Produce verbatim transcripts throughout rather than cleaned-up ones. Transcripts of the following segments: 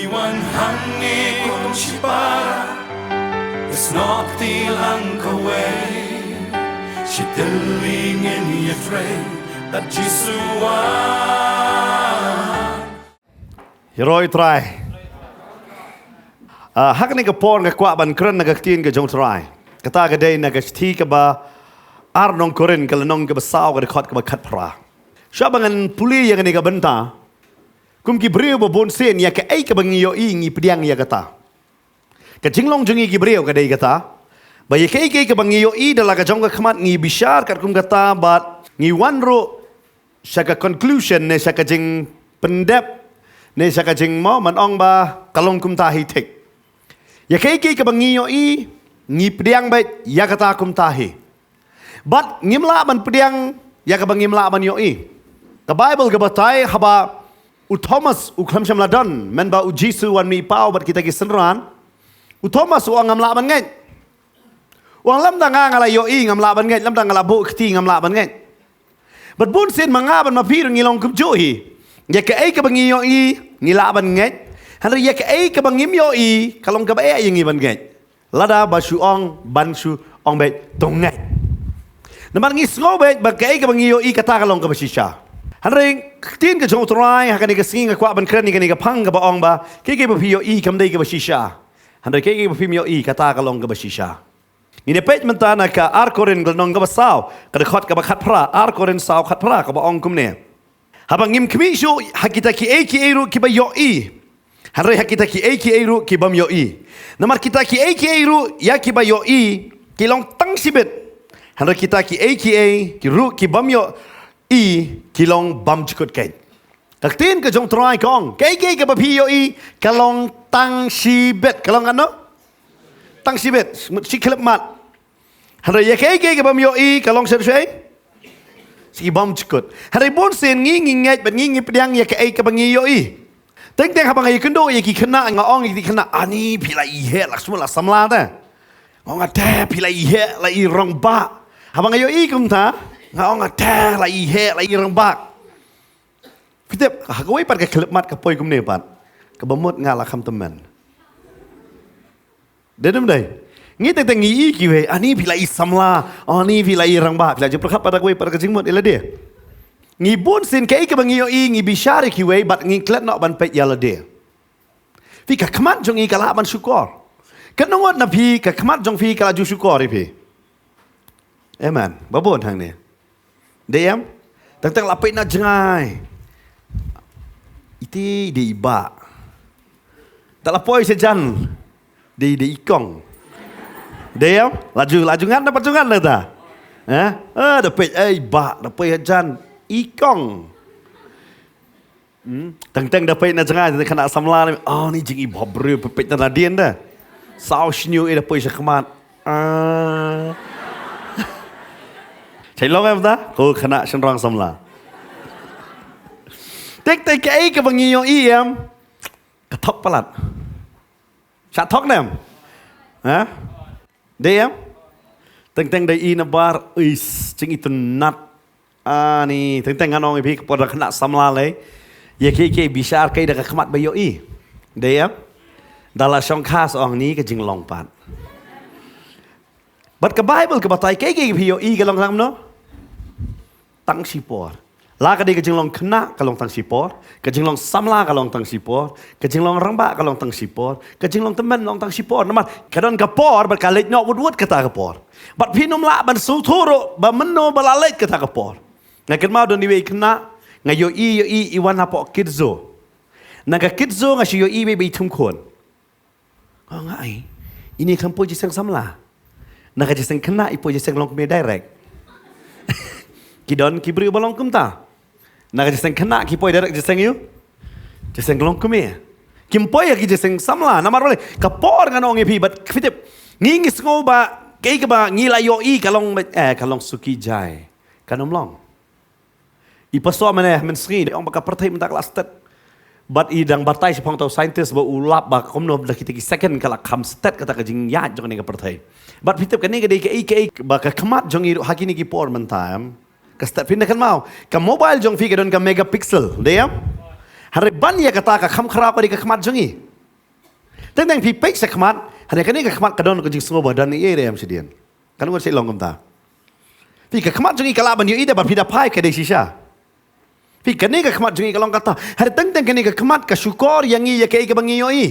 Wan hangne kum shipara, is not the lang kaway. Shi tili ngin ye trei, that Jisu wan. Ïaroh ïa u Trai. Ah, ha kane ka por nga kwah ban kren na ka ktien ka jong u Trai. Kata ka dei na ka shithi kaba ar nong Korinth ka lynnong kaba saw ka dkhot kaba khatphra. Shuwa ba ngan pule ïa kane ka bynta. Kum ki briew ba bun sien ïa kaei kaba ngi ïohi ngi pdiang ïa kata. Ka jinglong jong ngi ki briew ka dei kata. Ba ïa kaei kaei kaba ngi ïohi da la ka jong ka khmat ngi bishar katkum kata bad ngi wan ruh sha ka conclusion ne sha ka jingpyndep ne sha ka jingmo man ong ba ka long kumta hi thik. Ïa kaei kaei kaba ngi ïohi ngi pdiang beit ïa kata kumta hi. Bad ngim lah ban pdiang ïa kaba ngim lah ban ïohi. Ka Baibl ka batai haba u Thomas u khlem shym la don, mynba u Jisu wan mih paw bad kita ki synran. U Thomas u ong ngam lah ban ngeit. U ong lymda nga nga la ïohi ngam lah ban ngeit, lymda nga la buh kti ngam lah ban ngeit. Bad bun sien ma nga bad ma phi ruh ngi long kumjuh hi. Ïa kaei kaba ngi ïohi ngi lah ban ngeit. Hynrei ïa kaei kaba ngim ïohi ka long kaba eh ïa ngi ban ngeit. Lada ba shu ong ban shu ong beit to ngeit. Namar ngi sngew beit ba kaei kaba ngi ïohi kata ka long kaba shisha. Hynrei ka ktien ka jong u Trai ha kane ka sngi nga kwah ban kren ïa kane ka phang kaba ong ba kaei kaei ba phi ïohi kam dei kaba shisha. Hynrei kaei kaei ba phim ïohi kata ka long kaba shisha. Ngin ïa peit mynta na ka ar Korinth ka lynnong kaba saw ka dkhot kaba khatphra, ar Korinth saw khatphra kaba ong kumne. Haba ngim khmih shuh ha kita kiei kiei ruh kiba ïohi. Hynrei ha kita kiei kiei ruh kibym ïohi. Namar kita kiei kiei ruh ïa kiba ïohi ki long tang shibit. Hynrei kita kiei kiei ki ruh kibym ïohi ki long bymjukut keiñ. Ka ktien ka jong u Trai ka ong kaei kaei kaba phi ïohi ka long tang shibit, ka long katno? Tang shibit, shi khyllipmat. Hynrei ïa kaei kaei kaba bym ïohi ka long shyrshei shi bymjukut. Hynrei bun sien ngi ngi ngeit bad ngi ngi pdiang ïa kaei kaba ngi ïohi. Teng teng haba nga ïakynduh ïa ki khynnah nga ong ïa ki khynnah, ani phi la ïeheh la shu la samla te. Nga ong ate phi la ïeheh la i rangbah. Haba nga ïohi kumta nga ong ate la ïeheh la i rangbah. Phi tip ha kawei pat ka khyllipmat ka poi kumne pat. Kaba mut nga la kham tymmen. Dei ne ym dei? Ngi teng teng ngi i kiwei, ani phi la i samla, ani phi la i rangbah, phi la ju pyrkhat pat da kawei pat ka jingmut ïa lade. Ngi bun sien kaei kaba ngi ïohi ngi bishar ïa kiwei bad ngi klet noh ban peit ïa lade. Phi ka khmat jong ngi ka lah ban shukor. Katno ngut na phi ka khmat jong phi ka la ju shukor ïa phi. Amen. Ba bun hangne. Dei em? Teng teng la peit na jngai. Iti dei i bah. Da la poi sha jan. Dei dei i kong. Dei em? La ju la ju ngat na pat ju ngat na ta. Eh? Ah, da peit ei bah, da poi sha jan. I kong. Hmm? Teng teng da peit na jngai, teng teng khynnah samla ne, oh ni jing i bhabriew, peit na nadien da. Saw shñiuh i da peit sha khmat. Ah. Chai long em ta? Ko khynnah shynrang samla. Teng teng kaei kaba ngi ïohi em. Ka thok palat. Sha thok ne em? Ha? Dei em? Teng teng dei i nabar, uis, jing i tynnat. Ani, teng teng ngan ong ïa phi ka por da khynnah samla lei. Ïa kiei kiei bishar kaei da ka khmat ba ïohi. Dei em? Da la shongkha sa ong ni ka jinglong pat. Bad ka Baibl ka batai kaei kaei phi ïohi ka long tang no? Tang shipor. La ka dei ka jinglong khynnah ka long tang shipor, ka jinglong samla ka long tang shipor, ka jinglong rangbah ka long tang shipor, ka jinglong tymmen long tang shipor. Namar ka don ka por bad ka leit noh wut wut kata ka por. Bad phin ym lah ban sngewthuh ruh ba mynno ba la leit kata ka por. Nga kynmaw don iwei i khynnah nga ïohi ïohi i wan hapoh Kids Zoo. Na ka Kids Zoo nga shu ïohi iwei ba i thum khun. Nga ong ai, ine kham poi jingïaseng samla. Na ka jingïaseng khynnah i poi jingïaseng longkmie direct. Ki don ki briew ba long kumta. Na ka jingïaseng khynnah ki poi direct jingïaseng ïu, jingïaseng longkmie. Kim poi ha ki jingïaseng samla namar balei? Ka por ngan ong ïa phi bad phi tip. Ngi ngi sngew ba kaei kaba ngi la ïohi ka long, eh, ka long suki jai. Kan ym long. I pastor mynne mynstep i ong ba ka pyrthei mynta ka la stet. Bad i dang batai shaphang uto u scientist ba u lap ba kumno da kita ki second ka la kham stet kata ka jingïaid jong kane ka pyrthei. Bad phi tip kane ka dei kaei kaei ba ka khmat jong i ruh ha kine ki por mynta em. Ka stet, phin da kynmaw ka mobile jong phi ka don ka megapixel, dei em? Hynrei ban ïa kata ka kham khraw ka dei ka khmat jong i. Teng teng phi peit sha khmat, hynrei kane ka khmat ka don ka jingsngew ba don ei ei ruh em shadien. Kan wat shu long kumta. Phi ka khmat jong ngi ka lah ban ïohi da ba phi da phai ka dei shisha. Phi kane ka khmat jong ngi ka long kata. Hynrei teng teng kane ka khmat ka shukor ïa ngi ïa kaei kaba ngi ïohi.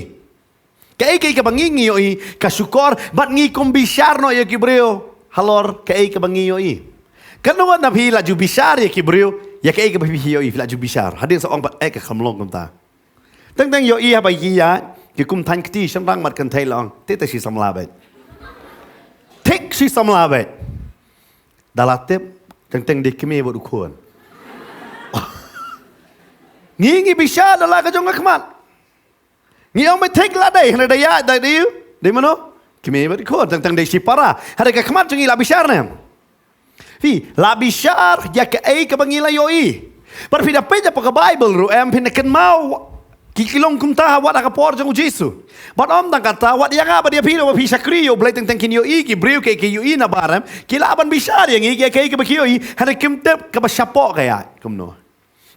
Kaei kaei kaba ngi ngi ïohi ka shukor bad ngi kum bishar noh ïa ki briew halor kaei kaba ngi ïohi. Kan wat na phi la ju bishar ïa ki briew ïa kaei kaba phi ïohi, phi la ju bishar. Hadien sa ong pat eh ka kham long kumta. Teng teng ïohi haba ïa ki kum thaiñ kti shynrang mat kan thei long. Te te shi samla bad. Thik shi samla bad. Da la tip teng teng dei kmie bad u khun. Ngi ngi bishar da la ka jong ka khmat. Ngi ong ba thik la dei, hynrei da ïa da dei, dei mano? Kmie bad u khun, teng teng dei shi para. Hynrei ka khmat jong ngi la bishar ne. Phi la bishar ïa kaei kaba ngi la ïohi. Bad phi da peit hapoh ka Baibl ruh em, phin da kynmaw ki ki long kumta wat ha ka por jong u Jisu. Bad ym tang kata, wat ïa nga bad ïa phi ruh ba phi shakri ïa u Blei teng teng kin ïohi ki briew kaei ki ïohi na bar em, ki lah ban bishar ïa ngi ïa kaei kaba ki ïohi, hynrei kim tip kaba shapoh ka ïa kumno.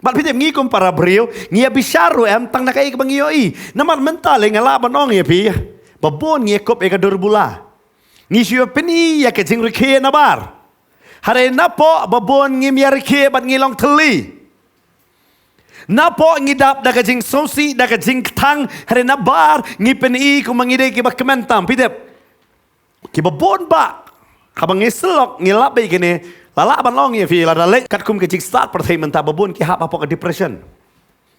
Bad phi tip ngi kum para briew ngi ïa bishar ruh em tang na kaei kaba ngi ïohi. Namar mynta lei nga lah ban ong ïa phi ba bun ngi ïa kup ïa ka dur bula. Ngi shu ïa pyni ïa ka jingrkhie na bar. Hynrei napoh ba bun ngim ïa rkhie bad ngi long thylli. Napoh ngi dap da ka jingsngewsih da ka jingkthang, hynrei na bar ngi pyni kumba ngi dei kiba kmen tam. Phi tip kiba bun bah haba ngi sylok ngi lap bad kine, la lah ban ong ïa phi lada leit katkum ka jingstad pyrthei mynta ba bun ki hap hapoh ka depression.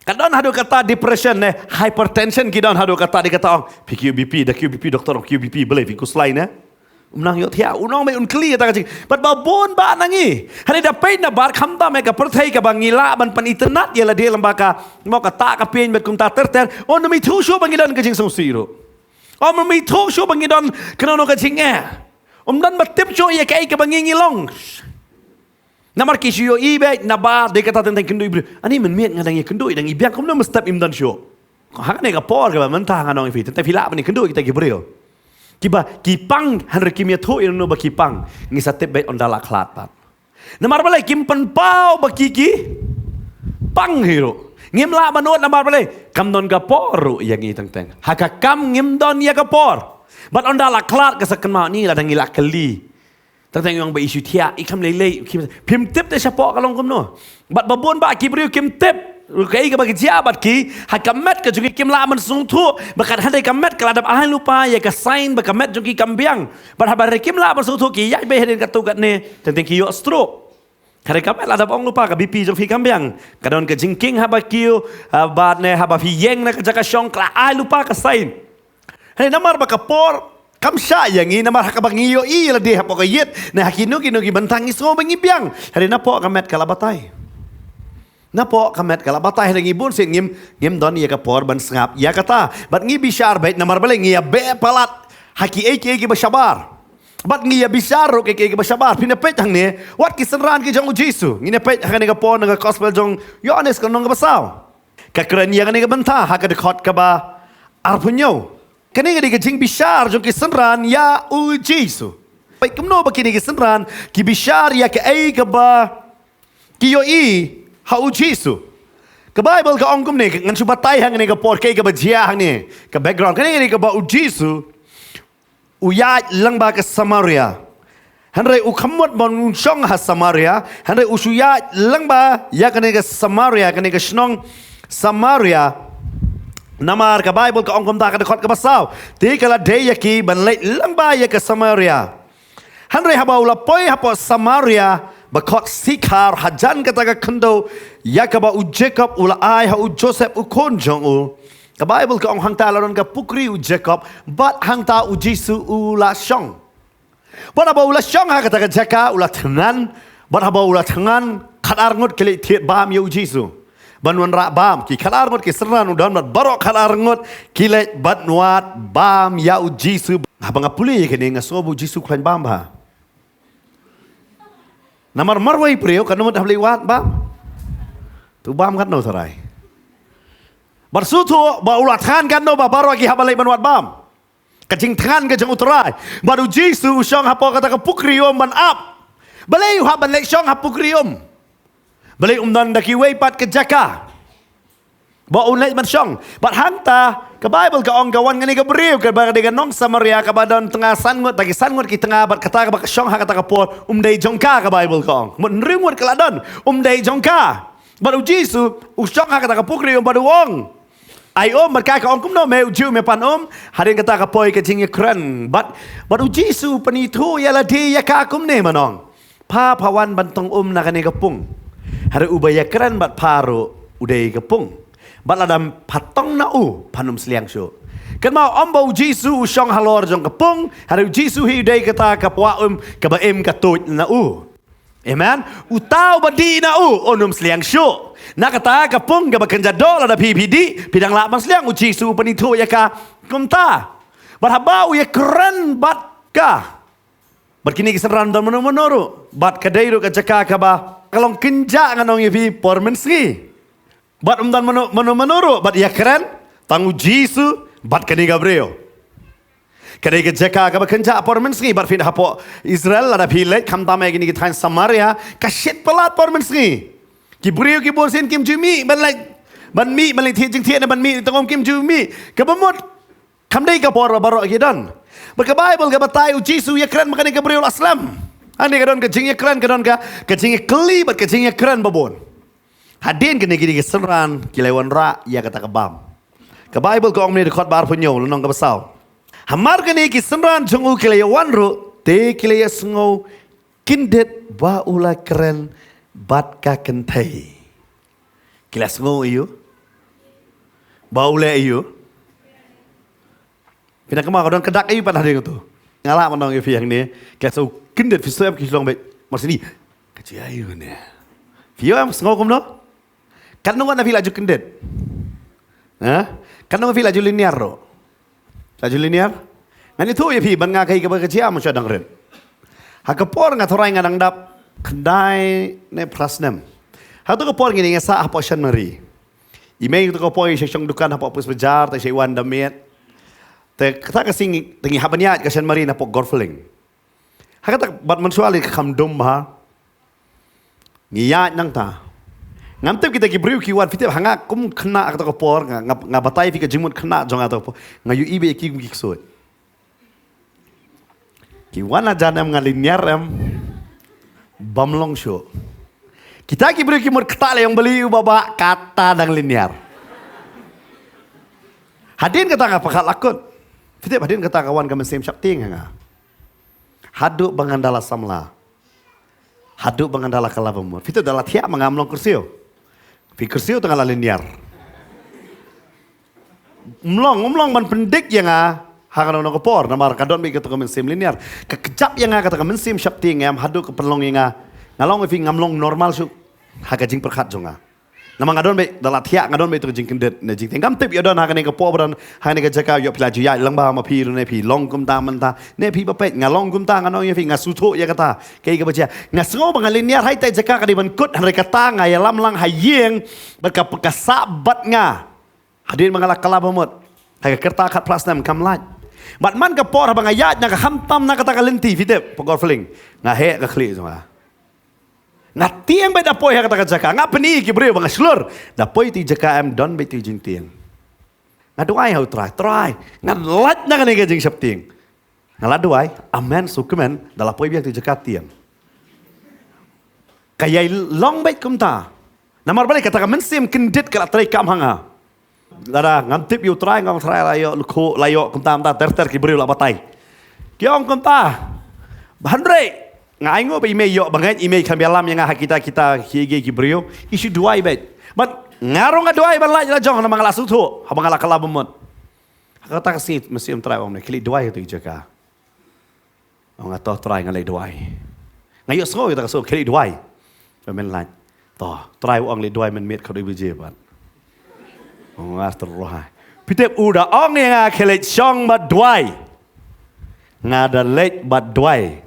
Ka don haduh kata depression ne, hypertension ki don haduh kata, dei kata ong phi kiew BP, da kiew BP doktor ong kiew BP, balei phi khuslai ne. Um nang ïohthiah, un ong me un kylli kata ka jing. Bad ba bun bah na ngi, hynrei da peit na bar khamtam ïa ka pyrthei kaba ngi lah ban pynitynnad ïa lade lyngba ka, mo, kata ka pyn bad kumta ter ter. Ym ithuh shuh ba ngi don ka jingsngewsih ruh. Ym ithuh shuh ba ngi don kano kano ka jingeh. Ym don ba tip shuh ïa kaei kaba ngi ngi long. Namar ki shu ïohi beit na bar, dei kata teng teng kynduh briew. Ani mynmiet nga dang ïa kynduh, dang ïa biang, kumno mynstep im don shuh. Ha kane ka por kaba mynta nga ong ïa phi, teng teng phi lah ban ïa kynduh kita ki briew. Kiba ki pang, hynrei kim ïathuh ïa no ba ki pang. Ngi sa tip beit ynda la khlad pat. Namar balei kim pynpaw ba ki ki pang hi ruh. Ngim lah ban nud namar balei kam don ka por ruh ïa ngi teng teng. Ha ka kam ngim don ïa ka por. Bad ynda la khlad ka sa kynmaw ni la dang ïa la kylli. Teng teng ïong ba i shu thiah, i kham lei lei, phim tip te shapoh ka long kumno. Bad ba bun bah ki briew kim tip ruh kaei kaba ki jia bad ki, ha ka met ka jong ki kim lah ban sngewthuh, ba kat hynrei ka met ka la dep ai lypa ïa ka sign ba ka met jong ki kam biang. Bad haba hynrei kim lah ban sngewthuh ki ïaid beit hadien katto katne, teng teng ki ïoh stroke. Hynrei ka met la dep ong lypa ka BP jong phi kam biang. Ka don ka jingkieng haba kiew, ah, bad ne haba phi ïeng na ka jaka shong ka la ai lypa ka sign. Hynrei namar ba ka por kam shah ïa ngi, namar ha kaba ngi ïohi ïa lade hapoh ka ïit, ne ha kino kino ki bynta ngi sngew ba ngi biang. Hynrei napoh ka met ka la batai. Napoh ka met ka la batai, hynrei ngi bun sien ngim, ngim don ïa ka por ban sngap ïa kata. Bad ngi bishar beit namar balei ngi ïa beh palat ha kiei kiei kiba shabar. Bad ngi ïa bishar ruh kiei kiei kiba shabar. Phin ïa peit hangne, wat ki synran ki jong u Jisu. Ngin ïa peit ha kane ka por na ka gospel jong Ïoannis ka lynnong kaba saw. Ka kren ïa kane ka bynta ha ka dkhot kaba arphew hynñiew. Kane ka dei ka jingbishar jong ki synran ïa u Jisu. Peit kumno ba kine ki synran ki bishar ïa kaei kaba ki ïohi ha u Jisu. Ka Baibl ka ong kumne, ngan shu batai hangne ka por kaei kaba jia hangne, ka background. Kane ka dei kaba u Jisu u ïaid lyngba ka Samaria. Hynrei u kham mut ban un shong ha Samaria, hynrei u shu ïaid lyngba ïa kane ka Samaria, kane ka shnong Samaria. Namar ka Baibl ka ong kumta ha ka dkhot kaba saw, te ka la dei ïa ki ban leit lyngba ïa ka Samaria. Hynrei haba u la poi hapoh Samaria, ba khot Sikhar, hajan kata ka khyndew ïa kaba u Jakob u la ai ha u Joseph u khun jong u. Ka Baibl ka ong hangta la don ka pukri u Jakob, bad hangta u Jisu u la shong. Bad haba u la shong ha kata ka jaka u la thngan, bad haba u la thngan, khatar ngut ki leit thied bam ïa u Jisu. Ban wanrah bam, ki khatar ngut ki synran u don bad baroh khatar ngut ki leit ban wad bam ïa u Jisu. Haba nga pule ïa kane nga sngew ba u Jisu u khlaiñ bam bha. Namar marwei briew katno ngut hap leit wad bam. Tu bam katno Trai. Bad shu tu ba u la thngan katno ba baroh ki hap leit ban wad bam. Ka jingthngan ka jong u Trai. Bad u Jisu u shong hapoh kata ka pukri um ban ap. Balei u hap ban leit shong ha pukri um? Balei um don da kiwei pat ka jaka? Ba u leit ban shong. Bad hangta, ka Baibl ka ong ka wan kane ka briew, kaba dei ka nong Samaria, kaba don tnga san ngut, da ki san ngut ki tnga, bad kata kaba ka shong ha kata ka por, um dei jong ka, ka Baibl ka ong. Mut hynriew ngut ka la don, um dei jong ka. Bad u Jisu, u shong ha kata ka pukri, um bad u ong. Ai um, bad ka ka ong kumno, me u Jiw me pan um, hadien kata ka poi ka jingïakren. Bad, bad u Jisu pynithuh ïa lade ïa ka kumne ban ong. Pha, pha wan ban tong um na kane ka pung. Hynrei uba ïakren bad pha ruh u dei ka pung. Bad lada pha tong na u, phan ym sliang shuh. Kynmaw ym ba u Jisu u shong halor jong ka pung, hynrei u Jisu hi u dei kata ka pua um, kaba im ka tuid na u. Amen. Uta uba dih na u, un ym sliang shuh. Na kata ka pung kaba kynja doh lada phi phi dih, phi dang lah ban sliang, u Jisu u pynithuh ïa ka kumta. Bad haba u ïakren bad ka. Bad kine ki synran don mano mano ruh. Bad ka dei ruh ka jaka kaba ka long kynja, ngan ong ïa phi, por mynsngi. Bad ym don mano mano mano ruh, bad ïakren tang u Jisu bad kane ka briew. Ka dei ka jaka kaba kynja por mynsngi, bad phin hapoh Israel, lada phi leit khamtam ïa kine ki thaiñ Samaria, ka shit palat por mynsngi. Ki briew ki bun sien kim ju mih ban leit, ban mih ban leit thied jingthied ne ban mih tang um, kim ju mih. Kaba mut Kam dei ka por ba baroh ki don. Bad ka Baibl ka batai u Jisu ïakren bad kane ka briew la slem. Hangne ka don ka jingïakren, ka don ka, ka jingïakylli bad ka jingïakren ba bun. Hadien kine ki dei ki synran ki la wanrah ïa kata ka bam. Ka Baibl ka ong mynne, dkhot ba arphew hynñiew, lynnong kaba saw. Hamar kine ki synran jong u ki la ïawan ruh, te ki la ïasngew kyndit ba u la kren bad ka kynthei. Ki la sngew ïa u ba u leh ïa u. Phi nang kynmaw ka don ka dak ïa u pat hadien kata. Nga lah ban ong ïa phi hangne, ki la sngew kyndit, phi sngew em ki long beit mar sini. Ka jia ïa u ne. Phi ïoh em sngew kumno? Katno ngut na phi la ju kyndit? Ha? Katno ngut phi la ju lynñiar ruh? La ju lynñiar? Ngan ïathuh ïa phi ban nga kaei kaba ka jia, mynshuwa dang rit. Ha ka por nga tharai nga dang dap khyndai ne phra snem. Ha kato ka por ngi dang ïasah hapoh Saint Mary. I mei kato ka por i shong shong dukan hapoh Police Bazar, te i shong i wan da miet. Te kata ka sngi te ngi hap ban ïaid ka Saint Mary napoh Golf Link. Ha kata bad mynshuwa lei ka kham dum bha. Ngi ïaid nangta. Ngam tip kita ki briew ki wan, phi tip ha nga kum khynnah ha kata ka por, nga, nga, nga batai phi ka jingmut khynnah jong nga ha kata ka por. Nga ïohi beit ïa ki kum ki ksuid. Ki wan hajan em, nga lynñiar em. Bym long shuh. Kita ki briew ki mut ktah lei ong bali u baba, kata dang lynñiar. Hadien kata nga pyrkhat la kut. Phi tip hadien kata ka wan ka mynsiem sheptieng ha nga. Haduh ba ngan da la samla. Haduh ba ngan da la kylla ba mut. Phi tip da la thiah ma nga, ym long kyrsiew. Phi kyrsiew te nga la lynñiar. Ym long, ym long ban pyndik ïa nga ha kano kano ka por, namar ka don beit kata ka mynsiem lynñiar. Ka kjap ïa nga kata ka mynsiem sheptieng em, haduh ka pynlong ïa nga. Nga la ong ïa phi, ngam long normal shuh ha ka jingpyrkhat jong nga. Namar nga don beit, da la thiah, nga don beit tu ka jingkyndit ne jingtieng. Ngam tip ïoh don ha kane ka por ba don ha kane ka jaka, ïoh phi la ju ïaid lang bha ma phi ruh ne phi long kumta mynta ne phi ba peit, nga long kumta, nga ong ïa phi, nga sngewthuh ïa kata. Kaei kaba jia, nga sngew ba nga lynñiar ha ita i jaka, ka dei ban kut, hynrei kata nga ïalam lang ha ïing bad ka, ka sah bad nga. Hadien ba nga la kylla ba mut ha ka rta khatphra snem, kam lait. Bad man ka por haba nga ïaid na ka khamtam na kata ka lynti, phi tip, hapoh Golf Link, nga heh ka khlieh jong nga. Nga tieng beit da poi ha kata ka jaka. Nga pyni ki briew ba nga shlur. Da poi tu i jaka em, don beit tu i jingtieng. Nga duwai ha u Trai, Trai, nga lait na kane ka jingsheptieng. Nga la duwai, amen, sngewkmen, da la poi biang tu i jaka tieng. Ka ïai long beit kumta. Namar balei? Kata ka mynsiem kyndit ka la treikam ha nga. Lada ngam tip ïa u Trai, ngam, Trai la ïoh lukhuh, la ïoh kumta kumta, ter ter ki briew la batai. Ki ong kumta. Hynrei nga ainguh ba i mei ïoh bangeit, i mei kam ïalam ïa nga ha kita kita kiei kiei ki briew. I shu duwai beit. Bad nga ruh nga duwai ban lait la jong, namar nga la sngewthuh haba nga la kylla ba mut. Ha kata ka sngi Mynsiem Trai ong, khie leit duwai ha tu i jaka. Ong nga, to Trai, nga leit duwai. Nga ïohsngew ïa kata ka sur, khie leit duwai. Ba men lait. To Trai u ong leit duwai mynmiet khatwei baje pat. Ong nga, to Trai. Phi tip u da ong ïa nga khie leit shong bad duwai. Nga da leit bad duwai.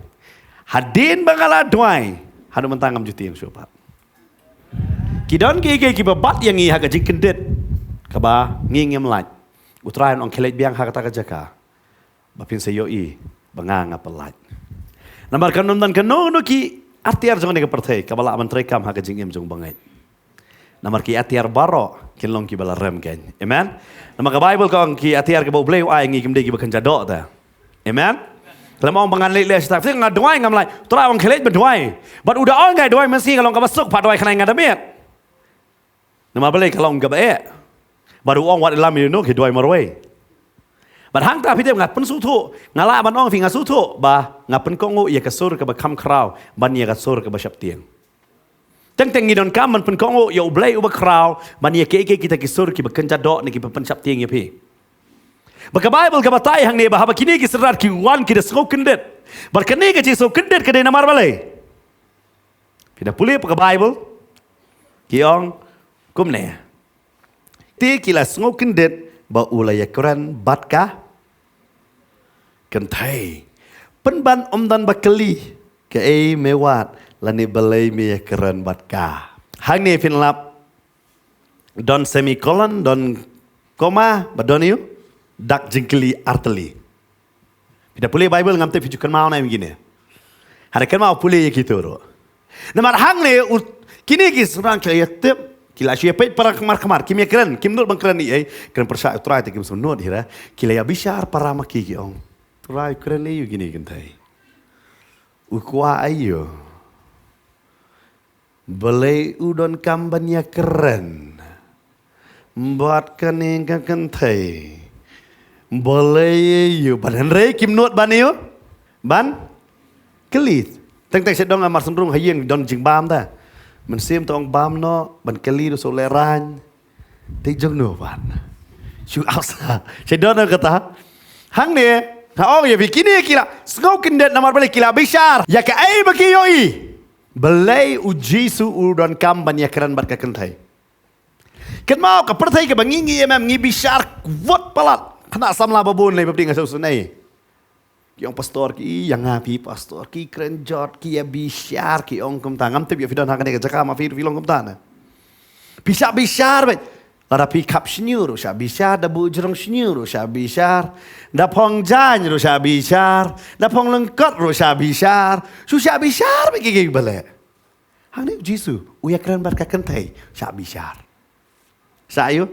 Hadien ba nga la duwai, haduh mynta ngam ju tieng shuh pat. Ki don kiei kiei kiba bat ïa ngi ha ka jingkyndit kaba ngi ngim lait. U Trai un ong khie leit biang ha kata ka jaka ba phin sa ïohi ba nga nga pynlait. Namar kan ym don kano kano ki atiar jong kane ka pyrthei kaba lah ban treikam ha ka jingim jong u bangeit. Namar ki atiar baroh kin long kiba la rem kein. Amen. Namar ka Bible ka ong ki atiar kiba U Blei u ai ngi kim dei kiba kynja doh te. Amen. Lem ong ba ngan leh leh shata. Nga duwai ngam leh. Trai ong khie leit ban duwai. Bad u da ong ngai duwai mynsi nga long kaba suk pat duwai khnang nga da miet. Namar balei ka long kaba eh. Bad u ong wat lam ïa u no ki duwai marwei. Bad hangta phi tip nga pynsngewthuh, nga lah ban ong phi nga sngewthuh ba nga pynkohnguh ïa ka sur kaba kham khraw ban ïa ka sur kaba sheptieng. Teng teng ngi donkam ban pynkohnguh ïa U Blei uba khraw ban ïa kiei kiei kita ki sur kiba kynja doh ne kiba pynsheptieng ïa phi. Ba ka Bible ka batai hangne ba haba kine ki synran ki wan ki da sngew kyndit. Bad kane ka jingsngew kyndit ka dei namar balei? Phi da pule pa ka Bible ki ong kumne. Te ki la sngew kyndit ba u la ïakren bad ka kynthei. Pynban ym don ba kylli kaei me wad lane balei me ïakren bad ka. Hangne phin lap don semicolon, don comma, ba don ïa u dak jingkylli artylli. Phi da pule Bible ngam tip phi ju kynmaw ne em kine. Hada kynmaw pule ïa kito ruh. Namar hangne u kine ki synran ki la ïa tip, ki la shu ïa peit para khmar khmar, kim ïa kren, kim nud ban kren ei ei, kren pyrshah U Trai te kim sngewnud hi re. Ki la ïa bishar para ma ki ki ong. Trai kren ei u kine kynthei. U kwah ei u. Balei u donkam ban ïa kren bad kane ka kynthei? Balei ïa u ban hynrei kim nud ban ïa u ban kylli. Teng teng sha dong amar sendrung ha ïing don jingbam ta. Mynsiem ta ong bam noh ban kylli da shu lehraiñ. Te jong no ban shu ap sa sha don kata. Hangne ha ong ïa phi kine ki la sngew kyndit namar balei ki la bishar ïa kaei ba ki ïohi. Balei u Jisu u donkam ban ïa kren bad ka kynthei? Kynmaw ka pyrthei kaba ngi ngi em em ngi bishar wut palat. Khynnah samla ba bun lei ba pdeng nga sngewsynei. Ki ong pastor ki ïa nga phi pastor ki kren jot ki ïa bishar ki ong kumta ngam tip ïa phi don ha kane ka jaka ma phi phi long kumta na. Phi shah bishar bad lada phi khap shñiuh ruh shah bishar da buh jrong shñiuh ruh shah bishar da phong jaiñ ruh shah bishar da phong lyngkot ruh shah bishar shu shah bishar bad ki ki balei. Hangne u Jisu u ïa kren bad ka kynthei shah bishar. Shah ïa u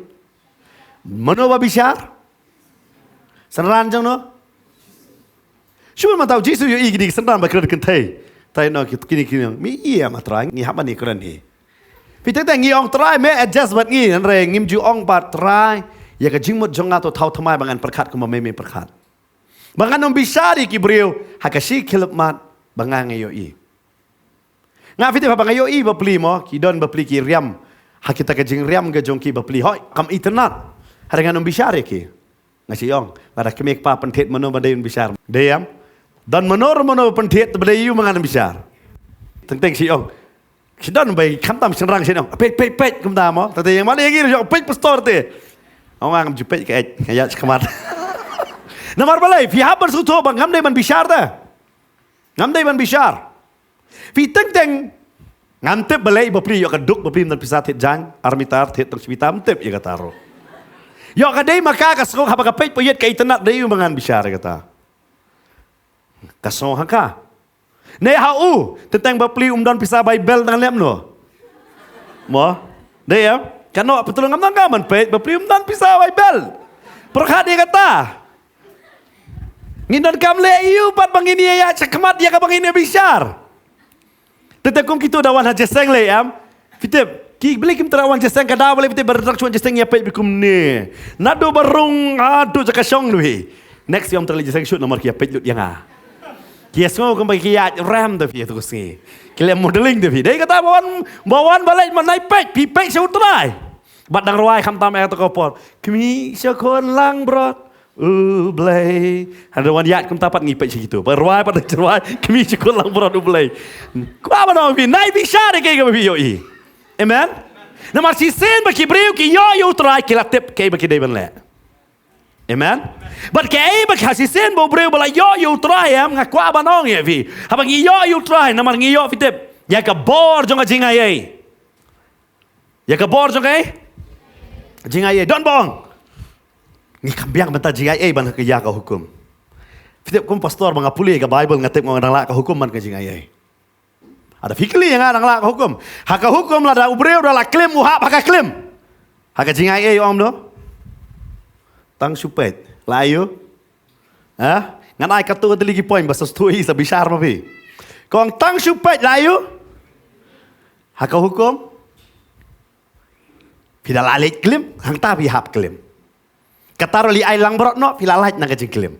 mano ba bishar? Synran jong no. Shu mynta u Jisu ïohi kine ki synran ba kren kynthei. Tai no kine kine mi ïa ma Trai ngi hap ban ïa kren hi. Phi teng teng ngi ong Trai me adjust bad ngi hynrei ngim ju ong bad Trai ïa ka jingmut jong nga to thaw thymmai ba ngan pyrkhat kumba me me pyrkhat. Ba ngan ym bishar ïa ki briew ha ka shi khyllipmat ba nga nga ïohi. Nga phi tip haba nga ïohi bapli mo ki don bapli ki riam ha kita ka jingriam ka jong ki bapli hoi kam itynnad. Hynrei ngan ym bishar ïa ki. Nga shu ong lada kmie kpa pynthied mano ba dei ban bishar dei em. Don mano ruh mano ba pynthied ba dei ïa u ma ngan ym bishar. Teng teng shu ong shu don ba khamtam shynrang shu ong peit peit peit kumta mo. Tang te ïa ma ïa ki ruh ong peit pastor te. Ong nga ngam ju peit ka eit nga ïaid shakhmat. Namar balei phi hap ban sngewthuh ba ngam dei ban bishar te. Ngam dei ban bishar. Phi teng teng ngam tip balei bapli ïoh ka duk bapli ym don pisa thied jaiñ ar mitar thied tang shi mitar ym tip ïa kata ruh. Ïoh ka dei ma ka ka sngew haba ka peit peit ka itynnad dei u ma ngan bishar ïa kata. Ka sngew ha ka. Ne ha u teng teng bapli um don pisa bai bel dang lem no. Mo. Dei em. Ka noh patlung ngam don ka man peit bapli um don pisa bai bel. Pyrkhat ïa kata. Ngin donkam leh ïa u pat ba ngin ïa ïaid shakhmat ïa kaba ngin ïa bishar. Tete kum kito da wan ha jeseng leh em. Phi tip ki balei kim trai wan jeseng ka da balei phi tip ba rak shu wan jeseng ïa peit ba kumne. Naduh ba rung haduh jaka shong duh hi. Next ïa ym trai leh jeseng shuh namar ki ïa peit lut ïa nga. Ki ïa sngew kumba ki ïaid rem da phi ïa tu ka sngi. Ki leh modeling da phi dei kata ba wan ba wan ba leit ma nai peit phi peit sha u Trai. Bad dang rwai khamtam ïa kata ka por. Kmie sha khun langbrot. U Blei. Hynda wan ïaid kumta pat ngi peit sha kito. Ba rwai pat da rwai kmie sha khun langbrot U Blei. Kwah ban ong phi nai bishar ïa kaei kaba phi ïohi. Amen. Namar shisien ba ki briew ki ïoh ïa u Trai ki la tip kaei ba ki dei ban leh. Amen. Bad kaei ba ha shisien ba u briew ba la ïoh ïa u Trai em nga kwah ban ong ïa phi. Haba ngi ïoh ïa u Trai namar ngi ïoh phi tip ïa ka bor jong ka jingai ei. Ïa ka bor jong ka ei. Jingai ei don ba ong. Ngi kham biang bynta jingai ei ban ka ïa ka hukum. Phi tip kum pastor ba nga pule ka Bible nga tip nga dang lah ka hukum ban ka jingai ei. Lada phi kylli ïa nga, dang lah ka hukum. Ha ka hukum lada u briew u la klim, u hap ha ka klim, ha ka jingai ei ong kumno? Tang shu peit. La ïoh? Ha? Ngan ai katto katne ki point ba sa sngewthuh hi, sa bishar ma phi. Kong, tang shu peit, la ïoh? Ha ka hukum phi da la leit klim, hangta phi hap klim. Kata ruh lei ai langbrot noh, phi la lait na ka jingklim.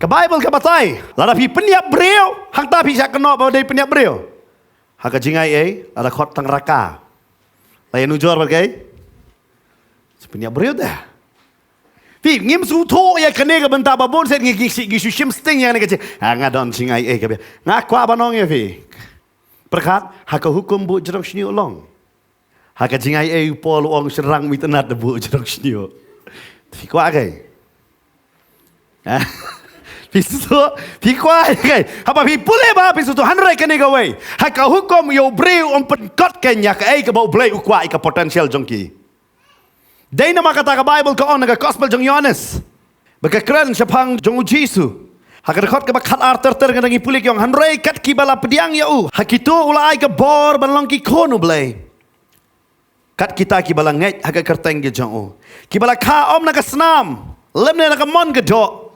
Ka Baibl ka batai, lada phi pynïap briew, hangta phi shah kynnoh ba dei pynïap briew. Ha ka jingai ei, lada khot tang raka, la ïanujor bad kaei? Pynïap briew te. Phi, ngim sngewthuh ïa kane ka bynta ba bun sien ngi, ngi, ngi shu shim sting ïa kane ka jing. Ah, nga don jingai ei ka bia. Nga kwah ban ong ïa phi. Pyrkhat, ha ka hukum buh jrong shñiuh long. Ha ka jingai ei u Paul u ong shynrang um itynnad da buh jrong shñiuh. Phi kwah kaei? Ha? Phi sngewthuh, phi kwah kaei? Haba phi pule bha phi sngewthuh, hynrei kane kawei. Ha ka hukum ïa u briew um pynkot keiñ ïa kaei kaba U Blei u kwah, ïa ka potential jong ki. Dei namar kata ka Baibl ka ong na ka Gospel jong u Ïoannis, ba ka kren shaphang jong u Jisu. Ha ka dkhot kaba khatar ter ter ka dang ïa pule ki ong, hynrei kat kiba la pdiang ïa u, ha kito u la ai ka bor ban long ki khun U Blei, kat kita kiba la ngeit ha ka kyrteng ka jong u, kiba la kha ym na ka snam, lymne na ka mon ka doh,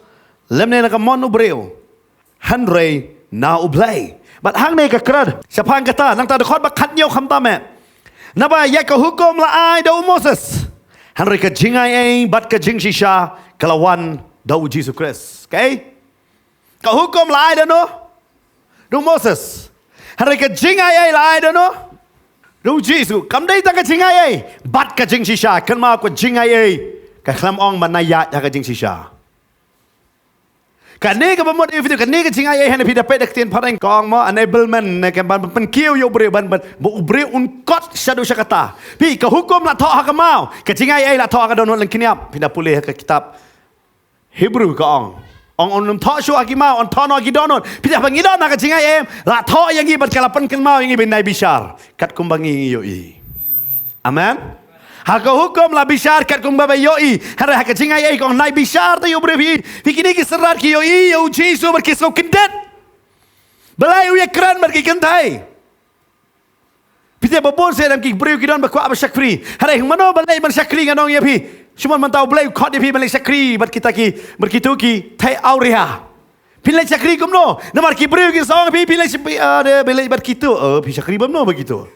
lymne na ka mon u briew, hynrei na U Blei. Bad hangne ka kren shaphang kata, nangta dkhot ba khathynñiew, khamtam eh. Naba ïa ka hukum la ai da u Moses, hynrei ka jingai ei bad ka jingshisha ka la wan da u Jisu Khrist. Kaei? Ka hukum la ai da no? Da u Moses. Hynrei ka jingai ei la ai da no? Da u Jisu. Kam dei tang ka jingai ei bad ka jingshisha. Kynmaw, ka jingai ei ka khlem ong ban ïaid ha ka jingshisha. Kane kaba mut ïa phi, kane ka jingai ei, hynrei phi da peit da ka ktien phareng ka ong mo enablement, ne, ka ban pynkiew ïa u briew, ban, ban ba u briew un kot shaduh sha kata. Phi, ka hukum la thoh ha ka maw, ka jingai ei la thoh ha ka dohnud lyngkniap. Phi da pule ha ka kitab Hebru ka ong, ong, un ym thoh shuh ha ki maw, un thoh noh ha ki dohnud. Phi, haba ngi don ha ka jingai ei, la thoh ïa ngi bad ka la pynkynmaw ïa ngi ban nai bishar katkum ba ngi ïohi. Amen. Ha ka hukum la bishar katkum ba ba ïohi. Hynrei ha ka jingai ei ka ong nai bishar te ïa u briew. Phi, phi, kine ki synran ki ïohi ïa u Jisu bad ki sngew kyndit. Balei u ïakren bad ki kynthei? Phi, te ba bun sien em ki briew ki don ba kwah ba shakri. Hynrei mano ba leit ban shakri, ngan ong ïa phi. Shu mon mynta U Blei u khot ïa phi ban leit shakri bad kita ki, bad kito ki thei awria. Phi leit shakri kumno? Namar ki briew ki sa ong phi, phi leit shakri, ah, de, phi leit bad kito. Oh, phi shakri bamno bad kito?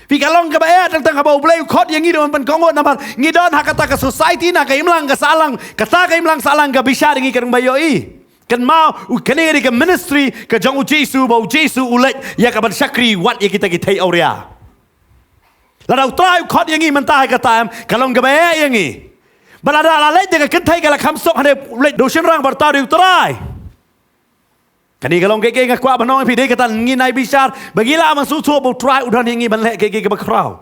Phi, ka long kaba eh, tang tang haba U Blei u khot ïa ngi da ban pynkohnguh namar ngi don ha kata ka society, na ka imlang ka sahlang, kata ka imlang sahlang ka bishar ïa ngi ka dang ba ïohi. Kynmaw, u, kane ka dei ka ministry ka jong u Jisu, ba u Jisu u leit ïa ka ban shakri wat ïa kita ki thei awria. Lada u Trai u khot ïa ngi mynta ha kata em, ka long kaba eh ïa ngi. Ba lada la leit da ka kynthei ka la kham suk, hynrei u leit da u shynrang ba rta da u Trai. Kane ka long kaei kaei nga kwah ban ong ïa phi, dei kata ngi nai bishar ba ngi lah ban sngewthuh ba u Trai u don ïa ngi ban leh kaei kaei kaba khraw